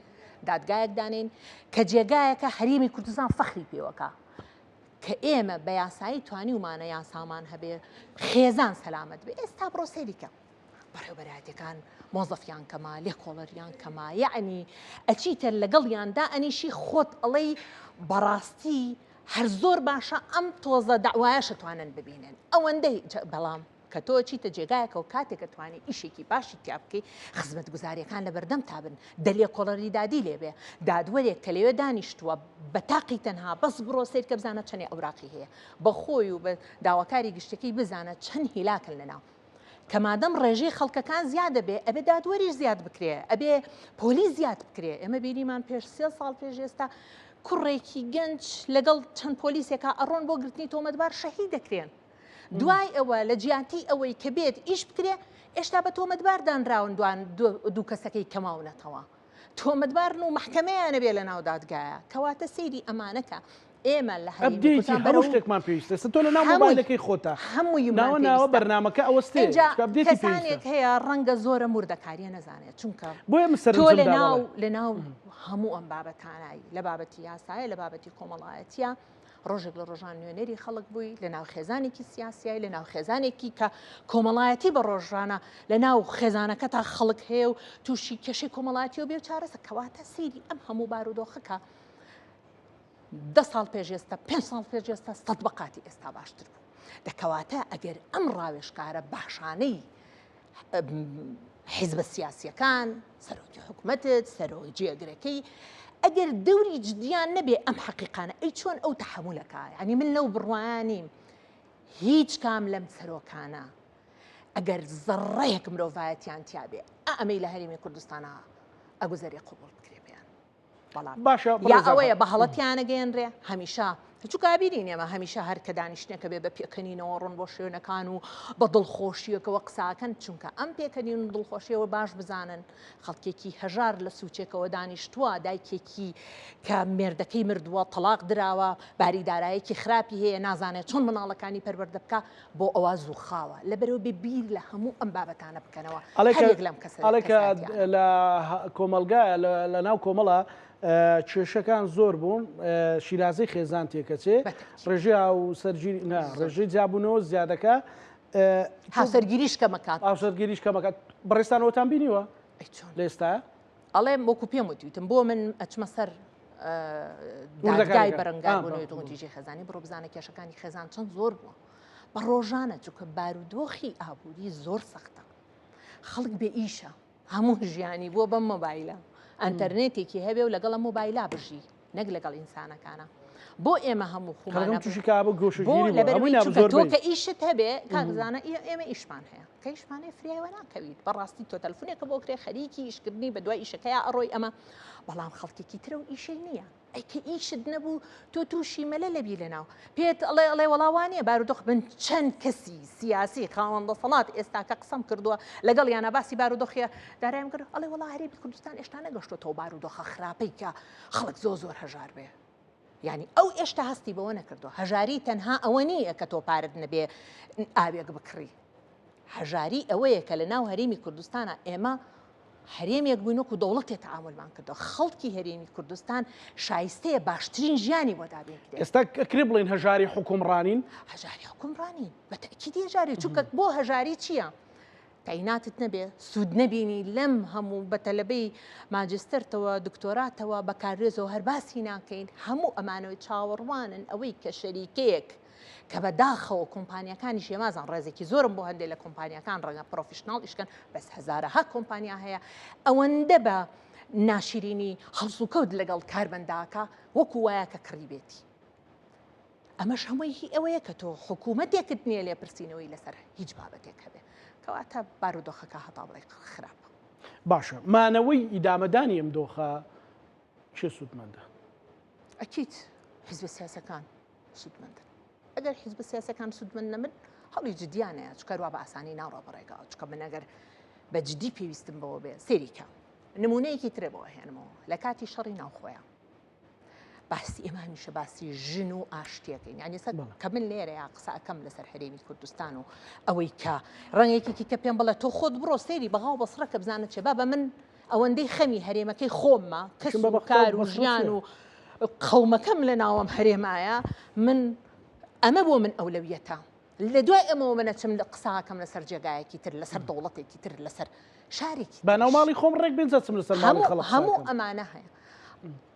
دادگایەک دانێن کە جێگایەکە هەرێمی کوردستان فەخری پێوەکە کە ئێمە بە یاسایی توانیومانە یاسامان هەبێ خێزان سەلامەت بێ ئێستا بڕۆ سەیری کە بەڕێوبەرایەتەکان مۆزەفیان کەما لێکۆڵەریان کەما یەعنی ئەچیتە لەگەڵیان دائەنیشی خۆت ئەڵێی بەڕاستی هەر زۆر باشە ئەم تۆزە داوایەشە توانن ببینن ئەوەندەی بەڵام کە تۆ ئەچیتە جێگایەکەوە کاتێک ئەتوانی ئیشێکی باشی تیا بکەی خزمەتگوزاریەکان لەبەردەمتا بن دە لێکۆڵەری دادی لێبێ دادوەرێک کە لەوێ دانیشتووە بە تاقی تەنها بەس بڕۆ سەیر کە بزانە چەنێ ئەوراقی هەیە بە خۆی و بە داواکاری گشتەکەی بزانە چەند هیلاکن لەناو کە مادەم ڕێژەی خەڵکەکان زیادە بێ ئەبێ دادوەریش زیاد بکرێ ئەبێ پۆلیس زیاد بکرێ ئێمە بینیمان پێش سێ ساڵ پێش ئێستا کوڕێکی گەنج لەگەڵ چەند پۆلیسێکا ئەڕۆن بۆ گرتنی تۆمەتبار شەهید دەکرێن دوای ئەوە لە جیاتی ئەوەی کە بێت ئیش بکرێ ئێشتا بە تۆمەتبار دانراون دوان دوو کەسەکەی کە ماونەتەوە تۆمەتبارن و مەحکەمەیانە بێ لە ناو دادگایە کەواتە سەیری ئەمانەکە ئێمە لە هەرێمی update ی کوردستان هەموو بەرەو شتێکمان پێویستە ئێستا تۆ لە ناو هەمووی مۆبایلەکەی خۆتا هەموویمان ناوە ناوە پێویستە بەرنامەکە ئەوەستێ ئینجا چونکە update ی پێویستە کەسانێک هەیە ڕەنگە زۆرە موردەکاریە نەزانێت چونکە بۆیە من تۆ سەرنجم لە دا ناو بەڵێ لە ناو هەموو ئەم بابەتانای لە بابەتی یاسایە لە بابەتی کۆمەڵایەتیە ڕۆژێک لە ڕۆژان نوێنەری خەڵک بووی لە ناو خێزانێکی سیاسیای لە ناو خێزانێکی کە کۆمەڵایەتی بە ڕۆژانە لە ناو خێزانەکە تا خەڵک هەیە و تووشی کێشەی کۆمەڵایەتی و بێ چارەسە کەواتە سەیری ئەم هەموو بارودۆخەکە دە ساڵ پێش ئێستا پێ ساڵ پێش ئێستا سەد بەقاتی ئێستا باشتر بوو دەکەواتە ئەگەر ئەم ڕاوێژکارە باشانەی حیزبە سیاسیەکان، سەرۆکی حکومەتت، سەرۆک جێگرەکەی، ئەگەر دەوری جدیان نەبێ ئەم حەقیقانە ئەی چۆن ئەو تەحەمولەکە یعنی من لەو بڕوایە نیم هیچ کام لەم سەرۆکانە ئەگەر زەڕەیەک مرۆڤایەتیان تیابێ ئەمەی لە هەرێمی کوردستانە ئەگوزەرێ قبوڵ بکرێ پێیان. بەڵام باشە یا ئەوەیە بە هەڵە تیانەگەیەنرێ هەمیشە چونکە بینین ئێمە هەمیشە هەر کە دانیشتنێکە بێ بە پێکەنینەوە ڕۆن بۆ شوێنەکان و بە دڵخۆشیەکەوە قساکەن چونکە ئەم پێکەنین و دڵخۆشیەوە باش بزانن خەڵکێکی هەژار لە سوچێکەوە دانیشتووە دایکێکی کە مێردەکەی مردووە تەلاق دراوە باری دارایەکی خراپی هەیە نازانێت چۆن مناڵەکانی پەروەردە بکە بۆ ئەوە زووخاوە لەبەرەوە بێ بیر لە هەموو ئەم بابەتانە بکەنەوە ئەڵێ هەر یەک لەم کەسە ئەڵێ کە کەسایەتیانە. لە کۆمەڵگایە لە ناو کۆمەڵە. کێشەکان زۆر بوون شیرازەی خێزان تێکەچێ ڕێژەی هاوسەرگیری نا ڕێژەی جیابوونەوە زیادەکە هاوسەرگیریش کەمەکات هاوسەرگیریش کەمەکات بەڕێزتان ئەوەتان بینیوە لە ئێستا؟ ئەڵێم وەکو پێم وتویتم بۆ من ئەچمە سەر دادگای بەرەنگاربوونەوەی توندوتیژی خێزانی بڕۆ بزانە کێشەکانی خێزان چەند زۆر بووە بە ڕۆژانە چونکە بارودۆخی ئابووری زۆر سەختە خەڵک بێ ئیشە هەموو ژیانی بووە بەم مۆبایلە ئەتەرنێتێکی هەبێ و لەگەڵ مۆبایلا بژی نەک لەگەڵ ئینسانەکانە بۆ ئێمە هەموو خۆمانە تووشی کابە گۆشەگیری تۆ کە ئیشت هەبێ کاکزانە ئێمە ئیشمان هەیە کە ئیشمان هەیە فریایوە ناکەویت بەڕاستی تۆ تەلفونێکە بۆ کرێ خەریکی ئیشکردنی بە دوای ئیشەکەیا ئەڕۆی ئەمە بەڵام خەڵکێکی ترە و ئیشەی نییە ئەی کە ئیشت نەبوو تۆ تووشی مەلە لەبی لەناو پێت ئەڵێ ئەڵێ وەڵا وانە بارودۆخ من چەند کەسی سیاسی خاوەن دەسەڵات ئێستا کە قسەم کردووە لەگەڵ یانە باسی بارودۆخیە دارایم کرد ئەڵێ وەڵا هەرێمی کوردستان ئێشتا نەگەشتۆتەوە بارودۆخە خراپەی کە خەڵک زۆر زۆر هەژار بێ یعنی ئەو ئێشتا هەستی بەوە نەکردووە هەژاری تەنها ئەوە نییە کە تۆ پارت نەبێ ئاوێک بکڕی هەژاری ئەوەیە کە لە ناو هەرێمی کوردستانە ئێمە هەرێمێک بووین وەکو دەوڵەتێ تەعامولمان کردووە، خەڵکی هەرێمی کوردستان شایستەیە باشترین ژیانی بۆ دابین کرێت. ئێستا ئەکرێ بڵێین هەژاری حوکمڕانین؟ هەژاری حوکمڕانین، بە تەئکیدی هەژاری، چونکە بۆ هەژاری چییە؟ تەعیناتت نەبێ، سوود نەبینی لەم هەموو بە تەلەبەی ماجستەرتەوە، دکتۆراتەوە، بەکارلێزەوە هەر باسی ناکەین، هەموو ئەمانەوەی چاوەڕوانن ئەوەی کە شەریکەیەک کە بە داخەوە کۆمپانیاکانیش یەمازان ڕێزێکی زۆرم بۆ هەندێک لە کۆمپانیاکان ڕەنگە professional ئیشکەن بەس هەزارەها کۆمپانیا هەیە ئەوەندە بە ناشرینی هەڵسوکەوت لەگەڵ کارمەنداکە وەکو وایە کە کڕیبێتی ئەمەش هەمووی هی ئەوەیە کە تۆ حکوومەتێکت نییە لێپرسینەوەی لەسەر هیچ بابەتێک هەبێ کەواتە بارودۆخەکە هەتا بڵێ خراپە. باشە مانەوەی ئیدامەدانی ئەم دۆخە کێ سوودمەندە؟ ئەکید حیزبە سیاسەکان سوودمەندن. ئەگەر حیزبە سیاسەکان سوودمەند نەبن هەوڵی جدیانەیە چونکە وا بە ئاسانی ناڕۆ بە ڕێگاوە چونکە من ئەگەر بە جدی پێویستم بەوە بێ سەیری کە نمونەیەکی ترێ بۆ ئەهێنمەوە لە کاتی شەڕی ناوخۆیە باسی ئێمە هەمیشە باسی ژن و ئاشتیەکەین یعنی سەر کە من لێرەیە قسە ئەکەم لەسەر هەرێمی کوردستان و ئەوەی کە ڕەنگێکی کە پێم بڵێ تۆ خۆت بڕۆ سەیری بەغا و بەسڕە کە بزانە چێ با بە من ئەوەندەی خەمی هەرێمەکەی خۆممە کەس و کار و ژیان و قەومەکەم لە ناوەم هەرێمایە من ئەمە بۆ من ئەولەویەتە لە دوای ئەمەوە من ئەچم لە قساکەم لەسەر جێگایەکی تر لەسەر دەوڵەتێکی تر لەسەر شارێکی بە ناو ماڵی خۆم ڕێک بێن جەچم لەسەر ماڵی خەڵک هەموو ئەمانە هەیە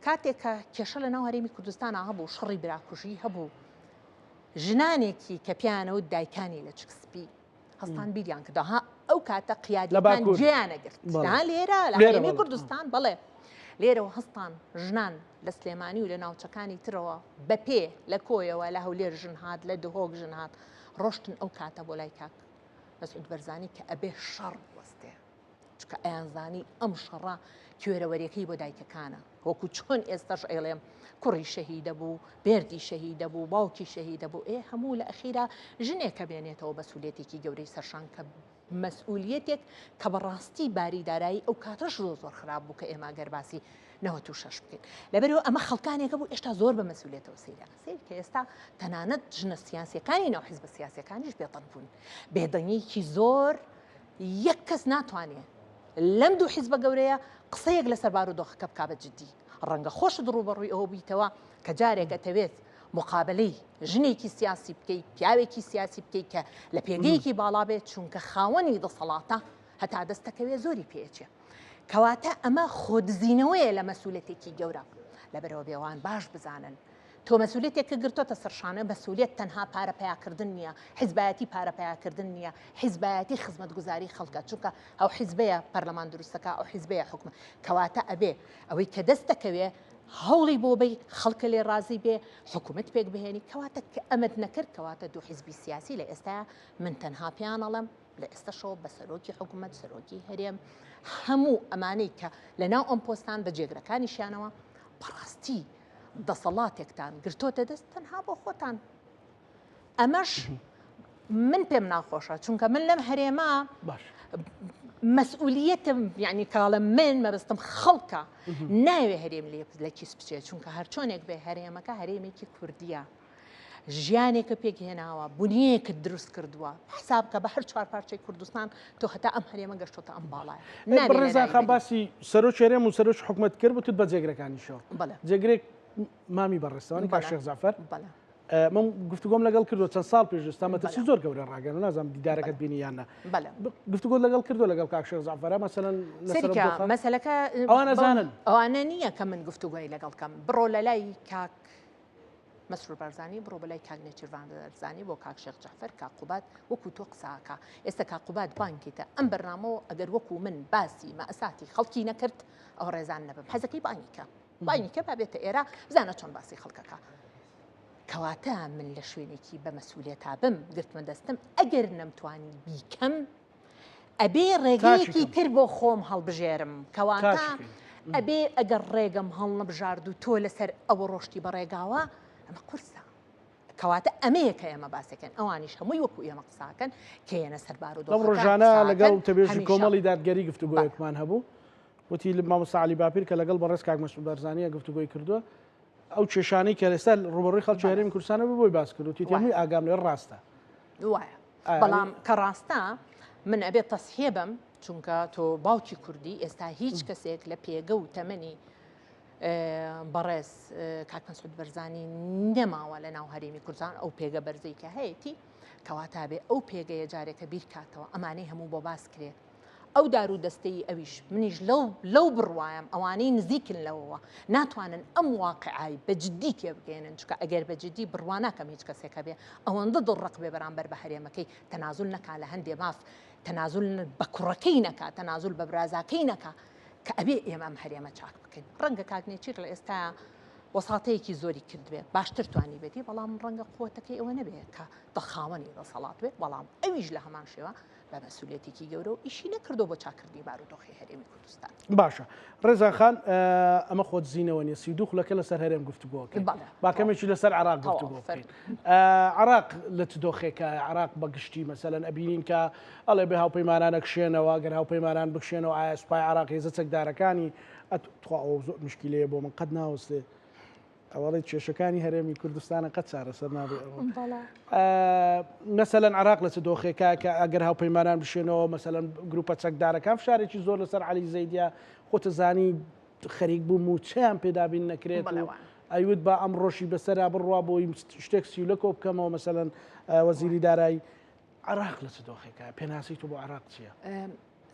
کاتێک کە کێشە لە ناو هەرێمی کوردستانە هەبوو شەڕی براکوژی هەبوو ژنانێکی کە پیانەوە دایکانی لە چک سپی هەستان بیریان کردەوە ها ئەو کاتە قیادەکان گوێیان نەگرت نا لێرە لە هەرێمی کوردستان بەڵێ لێرەوە هەستان ژنان لە سلێمانی و لە ناوچەکانی ترەوە بە پێ لە کۆیەوە لە هەولێر ژن هات لە دهۆک ژن هات ڕۆشتن ئەو کاتە بۆ لای کاک مەسعود بەرزانی کە ئەبێ شەڕ بوەستێ چونکە ئەیانزانی ئەم شەڕە کوێرەوەریەکەی بۆ دایکەکانە وەکو چۆن ئێستاش ئەیڵێم کوڕی شەهیدە بوو بێردی شەهیدە بوو باوکی شەهیدە بوو ئێ هەموو لە ئەخیرا ژنێکە بێنێتەوە مەسئولیەتێکی گەورەی سەرشان کە مەسئولیەتێک کە بەڕاستی باری دارایی ئەو کاتەش زۆر زۆر خراپ بوو کە ئێمە گەر باسی 96 بکەین لەبەرەوە ئەمە خەڵکانێکە بوو ئێشتا زۆر بە مەسئولیەتەوە سەیریان سەیر کە ئێستا تەنانەت ژنە سیاسیەکانی ناو حیزبە سیاسیەکانیش بێدەنگ بوون بێدەنگیکی زۆر یەک کەس ناتوانێ لەم دوو حیزبە گەورەیە قسەیەک لەسەر بارودۆخەکە بکا بە جدی. ڕەنگە خۆشت ڕووبەڕووی ئەوە بیتەوە کە جارێک ئەتەوێت مقابەلەی ژنێکی سیاسی بکەیت، پیاوێکی سیاسی بکەیت کە لە پێگەیەکی باڵا بێت، چونکە خاوەنی دەسەڵاتە هەتا دەستەکەوێ زۆری پێ ئەچێ. کەواتە ئەمە خۆدزینەوەیە لە مەسولەتێکی گەورە. لەبەرئەوە بێوان باش بزانن تۆ مەسولیەتێکت گرتۆتە سەر شانە، مەسولیەت تەنها پارە پەیاکردن نییە، حیزبایەتی پارە پەیاکردن نییە، حیزبایەتی خزمەتگوزاری خەڵکە، چونکە ئەو حیزبەیە پەرلەمان دروستەکا، ئەو حیزبەیە حوکمە، کەواتە ئەبێ ئەوەی کە دەست دەکەوێ هەوڵی بۆ بەی، خەڵکە لێ ڕازی بێ، حکومەت پێک بهێنی، کەواتە کە ئەمەت نەکرد، کەواتە دوو حیزبی سیاسی لە ئێستایا من تەنها پێیان ئەڵێم لە ئێستەشەوە بە سەرۆکی حکومەت، سەرۆکی هەرێم، هەموو ئەمانەی کە لەناو ئەم پۆستان بە جێگرەکانیشیانەوە، بەڕاستی دەسەڵاتێکتان گرتۆتە دەست تەنها بۆ خۆتان ئەمەش من پێم ناخۆشە چونکە من لەم هەرێمە مەسئولیەتم یعنی کاڵە من مەبەستم خەڵکە ناوێ هەرێم لێ لە کیس بچێت چونکە هەرچۆنێک بێ هەرێمەکە هەرێمێکی کوردیە. ژیانێکە پێک هێناوە بنیەکت دروست کردووە حساب کە بە هەر چوار پارچەی کوردستان تۆ هەتا ئەم هەرێمە گەشتۆتە ئەم باڵایە. بەڕێزان خان باسی سەرۆکی هەرێم و سەرۆکی حکومەت کرد وتت بە جێگرەکانیشەوە. جێگرێک مامی بەڕێزتەوانی کاک شێخ جەعفەر من گفتوگۆم لەگەڵ کردو چەند ساڵ پێش ئێستا مەترسی زۆر گەورە ڕاگەن نازانم دیدارەکەت بینی یان نا گفتوگۆ لەگەڵ کردو لەگەڵ کاک شێخ جەعفەرە مەسەلەن مەسەلەکە ئەوانە زانن ئەوانە نییە کە من گفتوگۆی لەگەڵ کەم بڕۆ لە لای کاک مەسرور بارزانی بڕۆ بەلای کاک نێچیرڤان بارزانی بۆ کاک شێخ جەعفەر کاک قوباد وەکو تۆ قساکە ئێستا کاک قوباد بانگیتە ئەم بەرنامەوە ئەگەر وەکو من باسی مەئساتی خەڵکی نەکرد ئەو ڕێزان نەبم حەزەکەی بانگیکە بانگیکە با بێتە ئێرە بزانە چۆن باسی خەڵکەکە کەواتە من لە شوێنێکی بە مەسئولێتا بم گرتمە دەستم ئەگەر نەمتوانی بیکەم ئەبێ ڕێگەیەکی تر بۆ خۆم هەڵبژێرم کەواتە ئەبێ ئەگەر ڕێگەم هەڵنەبژارد و تۆ لەسەر ئەوە ڕۆشتی بە ڕێگاوە ئەمە قورسە کەواتە ئەمەیە کە ئێمە باسەکەن ئەوانیش هەمووی وەکو ئێمە قساکەن کە یەنە سەر لەم ڕۆژانە لەگەڵ وتەبێژی کۆمەڵی دادگەری گفتوگۆیەکمان هەبوو وتی مامۆستا عەلی باپیر کە لەگەڵ بەڕێز کاک مەسعود بارزانییە گفتوگۆی کردووە ئەو کێشانەی کە ئێستا ڕووبەڕووی خەڵکی هەرێمی کوردستانە بوو بۆی باس کرد وتی هەمووی ئاگام لێ ڕاستە وایە بەڵام کە ڕاستە من ئەبێت تەسحێ بم چونکە تۆ باوکی کوردی ئێستا هیچ کەسێک لە پێگە و تەمەنی بەڕێز کاک مەسعود بەرزانی نەماوە لە ناو هەرێمی کوردستان ئەو پێگە بەرزەی کە هەیەی کەواتە بێ ئەو پێگەیە جارێکە بیرکاتەوە ئەمانەی هەموو بۆ باس کرێ ئەو دار و دەستەی ئەویش منیش لەو لەو بڕوایم ئەوانەی نزیکن لەوەوە ناتوانن ئەم واقعای بە جدی تێبگەێنن چکە ئەگەر بە جدی بڕوا ناکەم هیچ کەسێک هەبێ ئەوەندە دڵڕق بێ بەرامبەر بە هەرێمەکەی تەنازول نەکا لە هەندێ ماف تەنازول بە کوڕەکەی نەکا تەنازول بە برازاکەی نەکا کە ئەبێ ئێمە ئەم هەرێمە چاک بکەین ڕەنگە کاک نێچیر لە ئێستا وەساتەیەکی زۆری کردبێ باشتر توانیبێتی بەڵام ڕەنگە قوتەکەی ئەوە نەبێ کە دەخاوەنی دەسەڵات بێ بەڵام ئەویش لە هەمان شێوە بە مەسولیەتێکی گەورە و ئیشی نەکردو بۆ چاکردنی بارودۆخی هەرێمی کوردستان. باشە ڕێزان خان ئەمە خۆدزینەوە نیە 32 خولەکە لەسەر هەرێم گفتوگۆکەین با کەمێکی لەسەر عراق گفتوگۆ بکەین عراق لە چ دۆخێکە عراق بە گشتی مەسەلەن ئەبینین کە ئەڵێ بێ هاوپەیمانانە کشێنەوە گەر هاوپەیمانان بکشێنەوە ئایا سوپای عراق هێزە چەکدارەکانی ئەتخوا ئەوە زۆر مشکیلەیە بۆ من قەت ناوەستێ ئەوەڵێ کێشەکانی هەرێمی کوردستانە قەت چارەسەر نابێ مەسەلەن عراق لە چ دۆخێکە کە ئەگەر هاوپەیمانان بشێنەوە مەسەلەن گروپە چەکدارەکان فشارێکی زۆر لەسەر عەلی زەیدە خۆتە زانی خەریک بوو موچەیان پێدابین نەکرێت ئەیوت با ئەم ڕۆژی بەسەرا بڕوا بۆی شتێک سیولە کۆ بکەمەوە مەسەلەن وەزیری دارایی عراق لە چ دۆخێکە پێناسی تۆ بۆ عراق چییە؟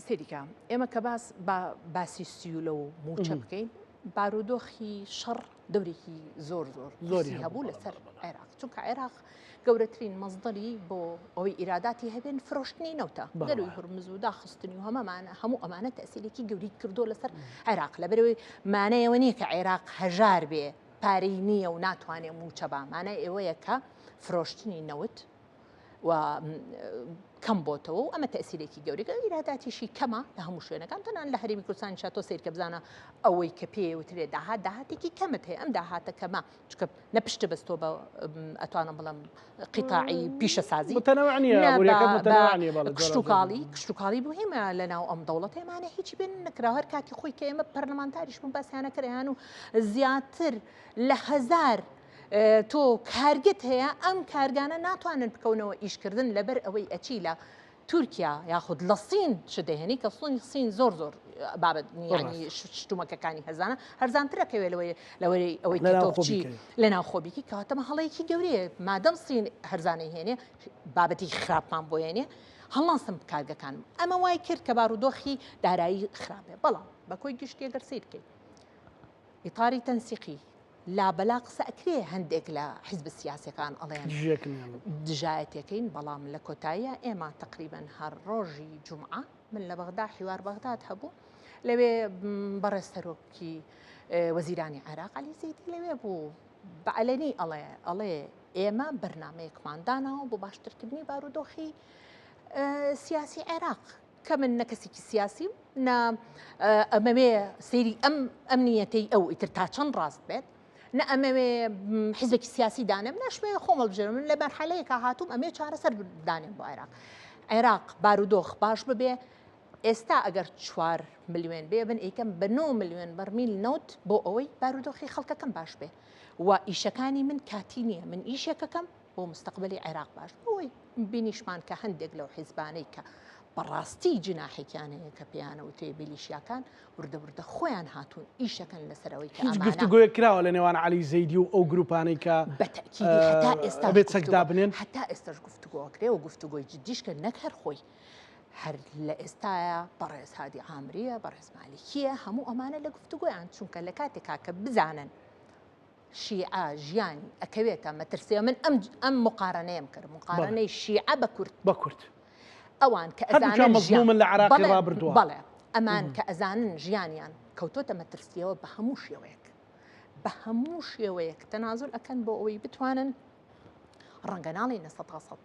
سەیریکە ئێمە کە باس با باسی سیولە و موچە بکەین بارودۆخی شەڕ دەورێکی زۆر زۆر زۆری هەبوو لەسەر عێراق چونکە عێراق گەورەترین مەزدەری بۆ ئەوەی ئیراداتی هەبێن فرۆشتنی نەوتە گەروی هورمز و داخستنی و هەمەمانە هەموو ئەمانە تەسیلێکی گەوری کردو لەسەر عێراق لەبەرەوەی مانایەوە نییە کە عێراق هەژار بێ پارەی نییە و ناتوانێ موچە با مانای ئەوەیە کە فرۆشتنی نەوت و کەم بۆتەوە و ئەمە تەسیرێکی گەورەی ئیراداتیشی کەمە لە هەموو شوێنەکان تەنان لە هەرێمی کوردستانیشا تۆ سەیرکە بزانە ئەوەی کە پێ وترێ داهات داهاتێکی کەمت هەیە ئەم داهاتە کەمە چکە نە پشت بەستۆ بە ئەتوانم بڵم قیتاعی پیشەسازی کشتتوکاڵی کشتتوکاڵی مهمە لە ناو ئەم دەوڵەتێمانە هیچی بێن نەکرا هەر کاتی خۆی کە ئێمە پەرلەمانتاریش بوون باسیانە کردیان و زیاتر لە هەزار تۆ کارگەت هەیە ئەم کارگانە ناتوانن بکەونەوە ئیشکردن لەبەر ئەوەی ئەچی لە تورکیا یاخود لە سین چ دەهێنی کە سونی سین زۆر زۆر بابەت ینی شتومەکەکانی هەزانە هەرزانترەکەوێ لەوەی لەوەی ئەوەی کە تۆ بچی لە ناوخۆبیکی کەواتەمە هەڵەیەکی گەورەیە مادەم سین هەرزانەی هێنێ بابەتی خراپمان بۆ هێنێ هەڵناسم کارگەکانم ئەمە وای کرد کە بارودۆخی دارایی خراپێ بەڵام بە کۆی گشتی گەر سیر بکەیت ئیتاری تەنسیقی لابەلا قسە ئەکرێ هەندێک لە حیزبە سیاسەکان ئەڵێن دژایەتەکەین بەڵام لە کۆتاییە ئێمە تقریبن هەر ڕۆژی جمعە من لە بەغدا حیوار بەغداد هەبوو لەوێ بەڕێز سەرۆکی وەزیرانی عێراق علی زەیدی لەوێ بوو بەعلەنی ئەڵێ ئەڵێ ئێمە بەرنمەیەکمان داناوە بۆ باشترکردنی بارودۆخی سیاسی عێراق کە من نە کەسێکی سیاسیم نە ئەمەوێ سەیری ئەم ئەمنیەتەی ئەو ئیتر تا چەند ڕاست بێت نە ئەمەوێ حیزبێکی سیاسی دانێم ناشمێ خۆم هەڵبژێرم من لە مەرحەلەیەکا هاتووم ئەمێ چارەسەر دانێم بۆ عێراق عێراق بارودۆخ باش ببێ ئێستا ئەگەر چوار ملیۆن بێ من ئەیکەم بە 9 ملیۆن بەرمیل نەوت بۆ ئەوەی بارودۆخی خەڵکەکەم باش بێ و ئیشەکانی من کاتی نییە من ئیشێکەکەم. بۆ مستەقبەلی عێراق باش بۆی بینیشمان کە هەندێک لەو حیزبانەی کە بەڕاستی جناحێکیان هەیە کە پێیانە وترێ میلیشیاکان وردە وردە خۆیان هاتوون ئیشەکەن لەسەر ئەوەی کە هیچ ئەمانە گفتوگۆیەک کراوە لە نێوان عەلی زەیدی و ئەو گروپانەی کە بە تەئکیدی هەتا ئێستاش ئەبێت چەک گفتوگۆ دابنێن؟ هەتا ئێستاش گفتوگۆ ئەکرێ و گفتوگۆی جدیش کە نەک هەر خۆی هەر لە ئێستایا بەڕێز هادی عامریە بەڕێز مالیکیە هەموو ئەمانە لە گفتوگۆیان چونکە لە کاتێکا کە بزانن شیعە ژیانی ئەکەوێتە مەترسیەوە من ئەم ئەم مقارنەیەم کرد مقارنەی شیعە بە کورد بە کورد ئەوان کە هەردووکیان ئەزانن ژیان مەزڵومن لە عێراقی بەڵێ ڕابردووە. بەڵێ ئەمان کە ئەزانن ژیانیان کەوتۆتە مەترسیەوە بە هەموو شێوەیەک بە هەموو شێوەیەک تەنازول ئەکەن بۆ ئەوەی بتوانن ڕەنگە ناڵێین 100%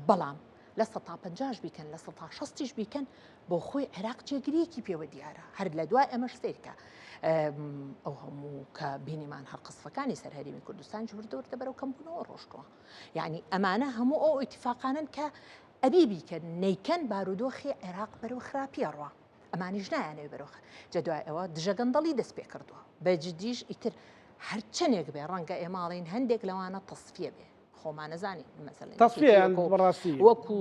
بەڵام لە سەتا پەنجاش بیکەن لە سەتا شەستیش بیکەن بۆ خۆی عێراق جێگریەکی پێوە دیارە هەر لە دوای ئەمەش سیرکە ئەو هەموو کە بینیمان هەر قسفەکانی سەر هەرێمی کوردستان وردە وردە بەرەو کەمبوونەوە ڕۆشتووە یعنی ئەمانە هەموو ئەو ئیتفاقانن کە ئەبی بیکەن نیکەن بارودۆخی عێراق بەرەو خراپیە ڕوا ئەمانیش نایانەوێ بەرەو جا دوای ئەوە دژە گەندەڵی دەست پێ کردووە بە جدیش ئیتر هەرچەندێک بێ ڕەنگە ئێماڵین هەندێک لەوانە تەسفیە بێ خۆمانەزانین مەسەلەن تەسفیەیان بەڕاستی وەکو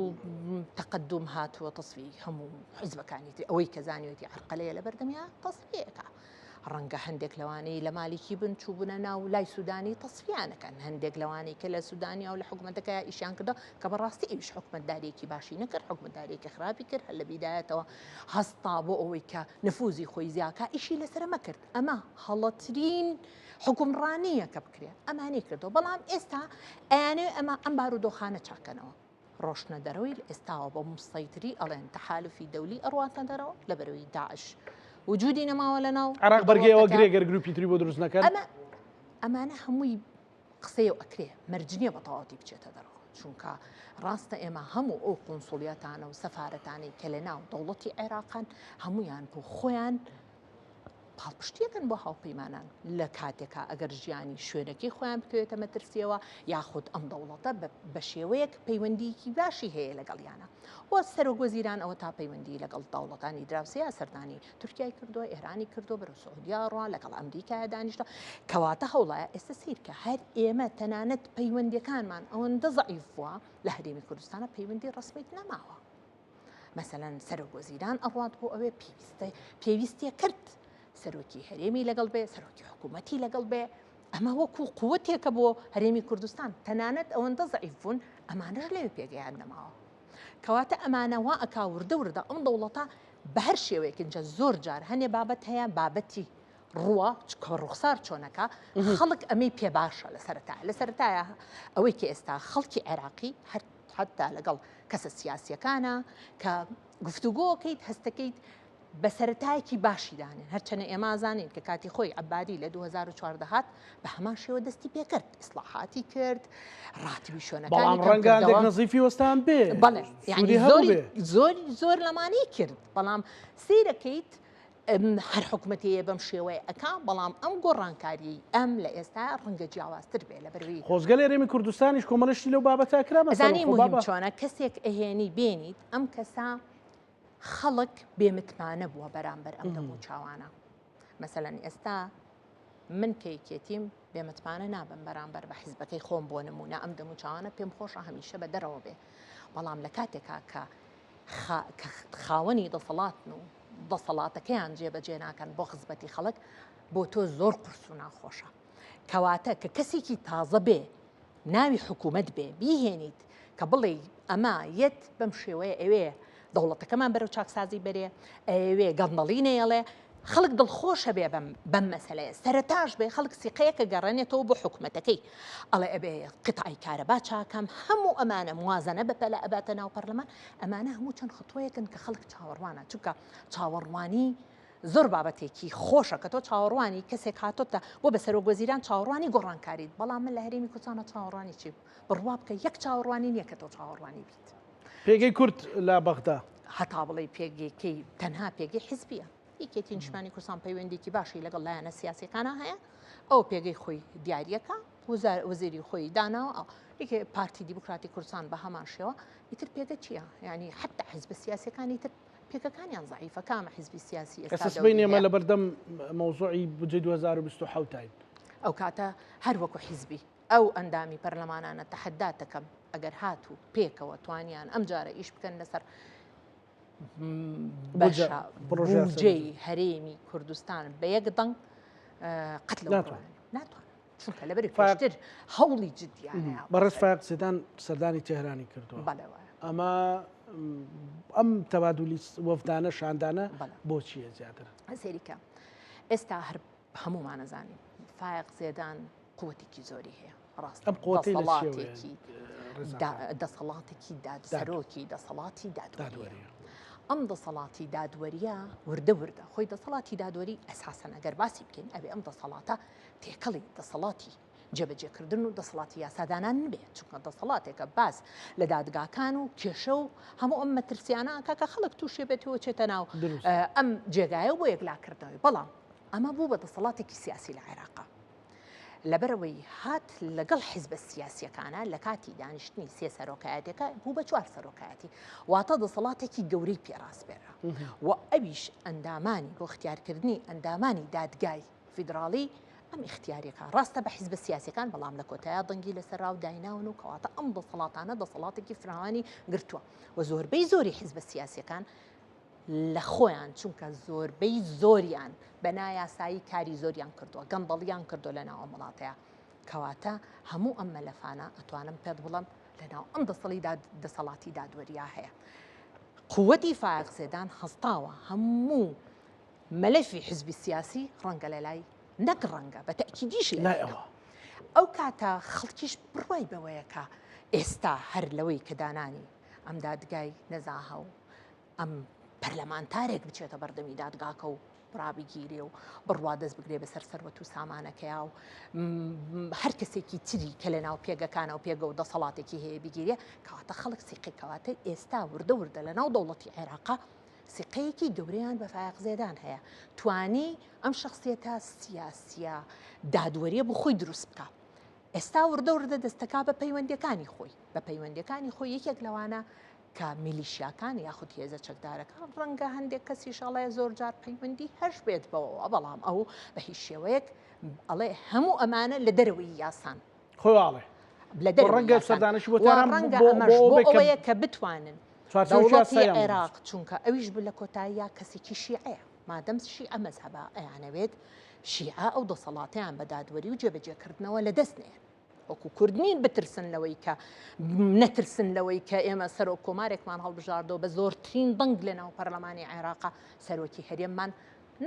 تەقدم هاتووە تەسفی هەموو حزبەکانی تر ئەوەی کە زانیوێتی عەرقەلەیە لە بەردەمیا تەسفیەکە ڕەنگە هەندێک لەوانەی لە مالیکی بن چووبنە ناو لای سوودانی تەسفیانەکەن هەندێک لەوانەی کە لە سوودانیا و لە حکوومەتەکە ئیشیان کردو کە بەڕاستی ئەویش حکومەتدارێکی باشی نەکرد حکومەتدارێکی خراپی کرد هەر لە بیدایەتەوە هەستا بۆ ئەوەی کە نفوزی خۆی زیاکە ئیشی لەسەر مەکرد ئەمە هەڵەترین حوکمڕانییە کە بکرێ ئەمانەی کردەوە بەڵام ئێستا ئەیانەوێ ئەمە ئەم بارودۆخانە چاکەنەوە ڕۆشتنە دەرەوەی لە ئێستاوە بە مسەیتری ئەڵێن تەحالفی دەولی ئەڕواتە دەرەوە لە بەرەوەی داعش وجودی نەماوە لە ناو عراق بەرگەیەوە گرێ گەر گروپی تری بۆ دروست نەکەن ئەمە ئەمانە هەمووی قسەیە و ئەکرێ مەرج نییە بە تەواوەتی بچێتە دەرەوە چونکە ڕاستە ئێمە هەموو ئەو قونسوڵیەتانە و سەفارەتانەی کە لە ناو دەوڵەتی عێراقان هەمویان بۆ خۆیان پاڵپشتیەکەن بۆ هاوپەیمانان لە کاتێکا ئەگەر ژیانی شوێنەکەی خۆیان بکەوێتە مەترسیەوە یاخود ئەم دەوڵەتە بە شێوەیەک پەیوەندیکی باشی هەیە لەگەڵیانە و سەرۆک وەزیران ئەوە تا پەیوەندی لەگەڵ دەوڵەتانی دراوسەیە سەردانی تورکیای کردووە ئێرانی کردو بەرەو سعودیا ڕوا لەگەڵ ئەمریکای دانیشتە کەواتە هەوڵایە ئێستا سیرکە هەر ئێمە تەنانەت پەیوەندیەکانمان ئەوەندە زەعیف بووە لە هەرێمی کوردستانە پەیوەندی ڕسمیت نەماوە مەسەلەن سەرۆک وەزیران ئەڕوات بۆ ئەوێ پێویستە پێویستیە کرد سەرۆکی هەرێمی لەگەڵ بێ سەرۆکی حکوومەتی لەگەڵ بێ ئەمە وەکو قوتێکە بۆ هەرێمی کوردستان تەنانەت ئەوەندە زەعیف بوون ئەمانەش لەوێ پێگەیان نەماوە کەواتە ئەمانە وا ئەکا وردە وردە ئەم دەوڵەتە بە هەر شێوەیەک اینجا زۆر جار هەنێ بابەت هەیە بابەتی ڕووە کە ڕوخسار چۆنەکە خەڵک ئەمەی پێ باشە لە سەرەتا لە سەرەتایە ئەوەی کە ئێستا خەڵکی عێراقی هەر حەتا لەگەڵ کەسە سیاسیەکانە کە گفتوگۆکەیت هەستەکەیت بە سەرەتایەکی باشی دانێن هەرچەنە ئێمە زانین کە کاتی خۆی عەبادی لە 2014 هات بە هەمان شێوە دەستی پێکرد ئیسلاحاتی کرد ڕاتبی شوێنەکانی بەڵام ڕەنگە هەندێک نەزیفی وەستان بێ بەڵێ یعنی زۆری زۆری زۆر لەمانەی کرد بەڵام سیرەکەیت هەر حکومەتەیە بەم شێوەیە ئەکا بەڵام ئەم گۆڕانکاریەی ئەم لە ئێستا ڕەنگە جیاوازتر بێ لە بەروی. خۆزگە لە هەرێمی کوردستانیش کۆمەڵە شتی لەو بابەتە کرا مەسەلەن ئەزانی خۆ موهیم بابە. چۆنە کەسێک ئەهێنی بێنیت ئەم کەسە خەڵک بێ متمانە بووە بەرامبەر ئەم دەموچاوانە مەسەلەن ئێستا من کە یەکێتیم بێ متمانە نابم بەرامبەر بە حیزبەکەی خۆم بۆ نمونە ئەم دەموچاوانە پێم خۆشە هەمیشە بە دەرەوە بێ بەڵام لە کاتێکا کە کە خاوەنی دەسەڵاتن و دەسەڵاتەکەیان جێبەجێ ناکەن بۆ خزمەتی خەڵک بۆ تۆ زۆر قورس و ناخۆشە کەواتە کە کەسێکی تازە بێ ناوی حکوومەت بێ بیهێنیت کە بڵێ ئەمە یەت بەم شێوەیە ئەوێ دەوڵەتەکەمان بەرەو چاکسازی بەرێ ئەوێ گەندەڵی نەیەڵێ خەڵک دڵخۆشە بێ بەم بەم مەسەلەیە سەرەتاش بێ خەڵک سیقەیەکە گەڕێنێتەوە بۆ حکومەتەکەی ئەڵێ ئەبێ قیتعەی کارەبا چاکەم هەموو ئەمانە موازنە بە پەلە ئەباتە ناو پەرلەمان ئەمانە هەموو چەند خطوەیەکن کە خەڵک چاوەڕوانە چونکە چاوەڕوانی زۆر بابەتێکی خۆشە کە تۆ چاوەڕوانی کەسێک هاتۆتە بۆ بە سەرۆک وەزیران چاوەڕوانی گۆڕانکاریت بەڵام من لە هەرێمی کوردستانە چاوەڕوانی چی بڕوا بکە یەک چاوەڕوانی نییە کە تۆ چاوەڕوانی بیت پێگەی کورد لە بەغدا. هەتا بڵێی پێگەکەی تەنها پێگەی حیزبیە. یەکێتی نیشتمانی کوردستان پەیوەندیکی باشی لەگەڵ لایەنە سیاسیەکانە هەیە ئەو پێگەی خۆی دیاریەکە وەزیری خۆی داناوە یەکێ پارتی دیموکراتی کوردستان بە هەمان شێوە ئیتر پێگە چییە ینی حتا حیزب سیاسەکانی تر پێگەکانیان زعیفە کامە حیزبی سیاسی ئێستا سبەینێ ئێمە لەبەردەم مەوزوعی بودجەی 2027 تاین ئەو کاتە هەر وەکو حیزبی. ئەو ئەندامی پەرلەمانانە تەحەدات دەکەم ئەگەر هاتوو پێکەوە توانیان ئەم جارە ئیش بکەن لەسەر بەشە بودجەی هەرێمی کوردستان بە یەک دەنگ قەت لەو ناتوانن چونکە لەبەری پێشتر هەوڵی جدیانە بەڕێز فایق زێدان سەردانی تێهرانی کردووە ئەمە ئەم تەبادولی وەفدانە شاندانە بۆچیە زیاتر؟ سەیریکە ئێستا هەر هەموومان ئەزانین فایق زێدان قوتێکی زۆری هەیە ڕاست ئەم قوتەی لە چیەوەیە؟ دەسەڵاتێکی ڕێزان خان؟ دەسەڵاتێکی داد داد. سەرۆکی دەسەڵاتی دادوەریە دادوەریە. ئەم دەسەڵاتی دادوەریە وردە وردە خۆی دەسەڵاتی دادوەری ئەساسەن ئەگەر باسی بکەین ئەبێ ئەم دەسەڵاتە تێکەڵی دەسەڵاتی جێبەجێکردن و دەسەڵاتی یاسادانان نبێ چونکە دەسەڵاتێکە باس لە دادگاکان و کێشە و هەموو ئەم مەترسیانە ئەکا کە خەڵک تووشێ بێتەوە چێتە ناو دروست. ئەم جێگایە بۆ یەکلاکردنەوەی بەڵام ئەمە بوو بە دەسەڵاتێکی سیاسی لە عێراقا. لەبەرئەوەی هات لەگەڵ حیزبە سیاسیەکانە لە کاتی دانیشتنی سێ سەرۆکایەتەکە بوو بە چوار سەرۆکایەتی واتە دەسەڵاتێکی گەورەی پێڕاسپێرا و ئەویش ئەندامانی بۆ اختیارکردنی ئەندامانی دادگای فیدراڵی ئەم اختیارەکە ڕاستە بە حیزبە سیاسەکان بەڵام لە کۆتایە دەنگی لەسەر راو دایناون و کەواتە ئەم دەسەڵاتانە دەسەڵاتێکی فراوانی گرتووە و زۆربەی زۆری حیزبە سیاسەکان لە خۆیان چونکە زۆربەی زۆریان بە نایاسایی کاری زۆریان کردووە گەندەڵیان کردو لە ناو ئەم وڵاتەیە کەواتە هەموو ئەم مەلەفانە ئەتوانم پێت بڵم لە ناو ئەم دەسەڵی دەسەڵاتی دادوەریا هەیە قوتی فایق زێدان هەستاوە هەموو مەلەفی حزبی سیاسی ڕەنگە لە لای نەک ڕەنگە بە تەکیدیش لای ئەوە ئەو کاتە خەڵکیش بڕوای بەوەیە کە ئێستا هەر لەوەی کە دانانی ئەم دادگای نەزاهە و ئەم پەرلەمانتارێک بچێتە بەردەمی دادگاکە و ڕابگیرێ و بڕوا دەست بگرێ بەسەر سەروەت و سامانەکەیا و هەر کەسێکی تری کە لە ناو پێگەکانە و پێگە و دەسەڵاتێکی هەیە بگیرێ کەواتە خەڵک سیقی کەواتە ئێستا وردە وردە لە ناو دەوڵەتی عێراقا سیقەیەکی گەورەیان بە فایق زێدان هەیە توانی ئەم شخصیەتە سیاسیە دادوەریە بۆ خۆی دروست بکە ئێستا وردە وردە دەستەکا بە پەیوەندیەکانی خۆی بە پەیوەندیەکانی خۆی یەکێک لەوانە کە میلیشیاکان یاخود هێزە چەکدارەکان ڕەنگە هەندێک کەسیش ئەڵێ زۆر جار پەیوەندی هەش بێت بەوەوە بەڵام ئەو بە هیچ شێوەیەک ئەڵێ هەموو ئەمانە لە دەرەوەی یاسان خۆی ئاڵێ لە دەرەوەی ڕەنگە یاسان. سەردانەشی بۆ وا تاران ڕەنگە بۆ ئەمەش بۆ بۆ بێ کە ئەوەیە کە بتوانن چوارچێوەی دەوڵەتی یاساییان بنووسن. عێراق چونکە ئەویش بوو لە کۆتاییا کەسێکی شیعەیە مادەم شیعە مەزهەبە ئەیانەوێت شیعە ئەو دەسەڵاتەیان بە دادوەری و جێبەجێکردنەوە لەدەست نێن. وەکو کورد نین بترسن لەوەی کە نەترسن لەوەی کە ئێمە سەرۆک کۆمارێکمان هەڵبژاردەوە بە زۆرترین دەنگ لە ناو پەرلەمانی عێراقا سەرۆکی هەرێممان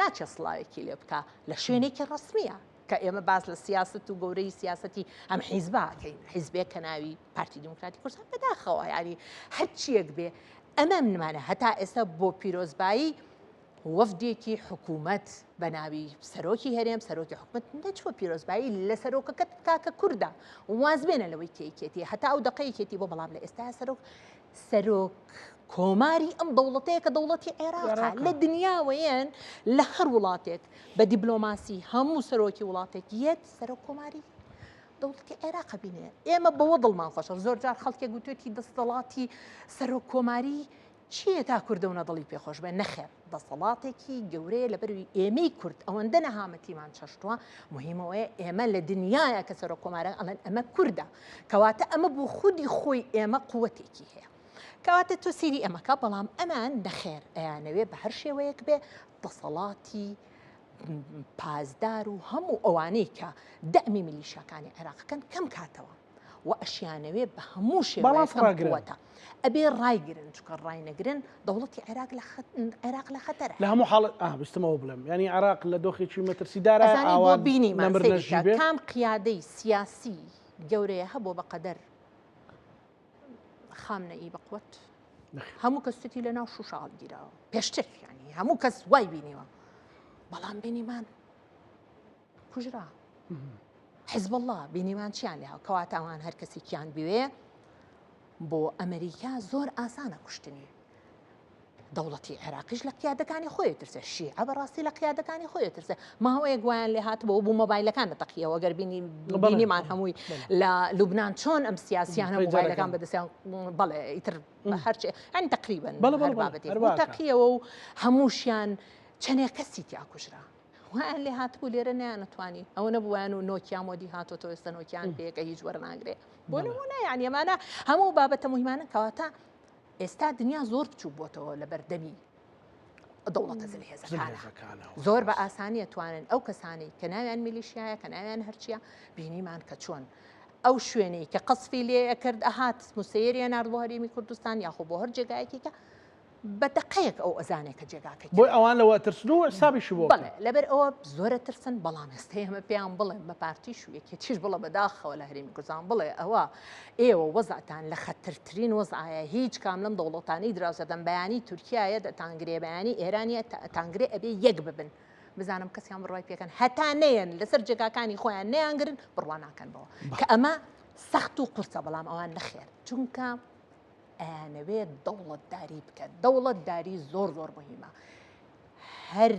ناچێت سڵاوێکی لێ بکا لە شوێنێکی ڕەسمیە کە ئێمە باس لە سیاست و گەورەی سیاسەتی ئەم حیزباکەین حیزبێک کە ناوی پارتی دیموکراتی کوردستان بەداخەوە ینی هەرچیەک بێ ئەمە منمانە هەتا ئێستا بۆ پیرۆزبایی وەفدێکی حکوومەت بە ناوی سەرۆکی هەرێم سەرۆکی حکومەت نەچووە پیرۆزبایی لە سەرۆکەکەت بکا کە کوردە واز بێنە لەوەی کە یەکێتی هەتا ئەو دەقە یەکێتی بۆ بەڵام لە ئێستا سەرۆک سەرۆک کۆماری ئەم دەوڵەتەیە کە دەوڵەتی عێراقە لە دنیاوەیەن لە هەر وڵاتێک بە دیبلۆماسی هەموو سەرۆکی وڵاتێک یەت سەرۆک کۆماری دەوڵەتی عێراق بینێ ئێمە بەوە دڵمان خۆشە زۆر جار خەڵکێک گوتوێتی دەستەڵاتی سەرۆک کۆماری چییە تا کوردە و نە دڵی پێ خۆش بێ؟ نەخێر دەسەڵاتێکی گەورەیە لەبەروی ئێمەی کورد ئەوەندە نەهامەتیمان چەشتووە مهیم ئەوەیە ئێمە لە دنیایە کە سەرۆک کۆماران ئەڵێن ئەمە کوردە کەواتە ئەمە بۆ خودی خۆی ئێمە قوتێکی هەیە کەواتە تۆ سەیری ئەمەکە بەڵام ئەمان نەخێر ئەیانەوێ بە هەر شێوەیەک بێ دەسەڵاتی پاسدار و هەموو ئەوانەی کە دەمی میلیشیاکانی عێراقەکەن کەم کاتەوە و ئەشیانەوێ بە هەموو شێوەیەک ئەم قوتە ئەبێ ڕایگرن چونکە ڕاینەگرن دەوڵەتی عێراق لە عێراق لە خەتەرە لە هەموو حاڵ ئا ویستمەوە بڵێم یانی عێراق لە دۆخێکی مەترسیدارە ئەزانی بۆ ئاوا بینیمان نەمر سەیری نەژی کە بێ کام قیادەی سیاسی گەورەیە هەبووە بە قەدەر خامنەئی بە قوت نەخێر. هەموو کەس سوتی لە ناو شوشە هەڵگیراوە پێشتر یانی هەموو کەس وای بینیوە بەڵام بینیمان کوژرا. حزبوڵڵا بینیمان چیان لێ کەواتە ئەوان هەر کەسێکیان بوێ بۆ ئەمریکا زۆر ئاسانە کوشتنی دەوڵەتی عێراقیش لە قیادەکانی خۆی ترسێ شیعە بەڕاستی لە قیادەکانی خۆی ترسێ ماوەیەک وایان لێ هاتبەوە بوو مۆبایلەکان دەتەقیەوە گەر بینی بینیمان هەمووی لە لوبناان چۆن ئەم سیاسیانە مۆبایلەکان بەدەستیان بەڵێ ئیتر هەرچێ ئەن تقریبن بابەتی تەقیەوە و هەمووشیان چەندێک کەسی تیا کوژرا. وایان لێ هاتبوو لێرە نەیانەتوانی ئەوە نەبووان و نۆکیا مۆدی هاتۆتەوە ئێستا نۆکیان پێیەکە هیچ وەرناگرێ بۆ نمونە یعنی ئەمانە هەموو بابەتە مهمانە کەواتە ئێستا دنیا زۆر بچوو بۆتەوە لە بەردەمی دەوڵەتە زلهێزەکانە زۆر بە ئاسانیە توانن ئەو کەسانی کە ناویان میلیشیایە کە ناویان هەرچیە بینیمان کە چۆن ئەو شوێنەی کە قەسفی لێ ئەکرد ئەهات مسەیریە نارد بۆ هەرێمی کوردستان یاخۆ بۆ هەر جێگایەکی کە بە دەقەیەک ئەو ئەزانێ کە جێگاکەی بۆی ئەوان لەوە ئەترسن و حسابیشی بۆ بەڵێ لەبەر ئەوە زۆر ئەترسن بەڵام ئێستا ئێمە پێیان بڵێن بە پارتیش و یەکێتیش بڵێ بەداخەوە لە هەرێمی کوردستان بڵێ ئەوە ئێوە وەزعتان لە خەترترین وەزعایە هیچ کام لەم دەوڵەتانەی دراوسێتان بەیانی تورکیایە دەتانگرێ بەیانی ئێرانیە تانگرێ ئەبێ یەک ببن بزانم کەسیان بڕوای پێکەن هەتا نەیەن لەسەر جێگاکانی خۆیان نەیانگرن بڕوا ناکەن بەوە کە ئەمە سەخت و قورسە بەڵام ئەوان نەخێر چونکە ئەیانەوێت دەوڵەتداری بکەن دەوڵەتداری زۆر زۆر مهمە هەر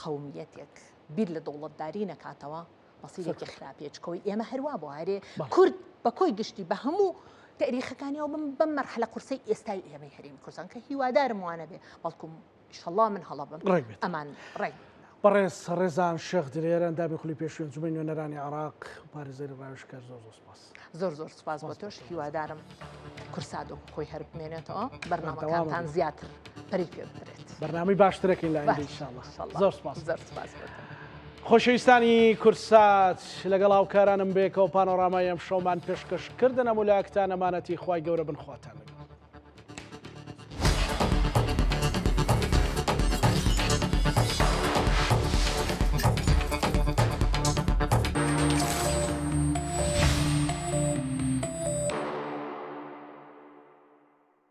قومیەتێک بیر لە دەوڵەتداری نەکاتەوە مەسیرێکی خراپێ چکەوەی ئێمە هەروا بۆ هەرێ کورد بە کۆی گشتی بە هەموو تاریخەکانیەوە بم بەم مەرحەلە قورسەی ئێستای ئێمەی هەرێمی کوردستان کە هیوادارم وانە بێ بەڵکم ئیشەڵا من هەڵە بم ڕێک بێت ئەمان ڕێک بەڕێز ڕێزان شێخ دلێر ئەندامی خولی پێشووی ئەنجومەنی نوێنەرانی عێراق و پارێزەری ڕاوێژکار زۆر زۆر سپاس. زۆر زۆر سپاس بۆ تۆش هیوادارم کورسات وەکو خۆی هەر بمێنێتەوە بەرنامەکانتان زیاتر پەری پێ بدرێت. بەرنامەی باشترەکەین لە ئایندە ئینشاڵڵا. زۆر سپاس. زۆر سپاس بۆ تۆ. خۆشەویستانی کورسات لەگەڵ هاوکارانم بەیەکەوە پانۆرامای ئەمشەومان پێشکەش کردن هەموو لایەکتان ئەمانەتی خوای گەورە بن خواتان لەگەڵ.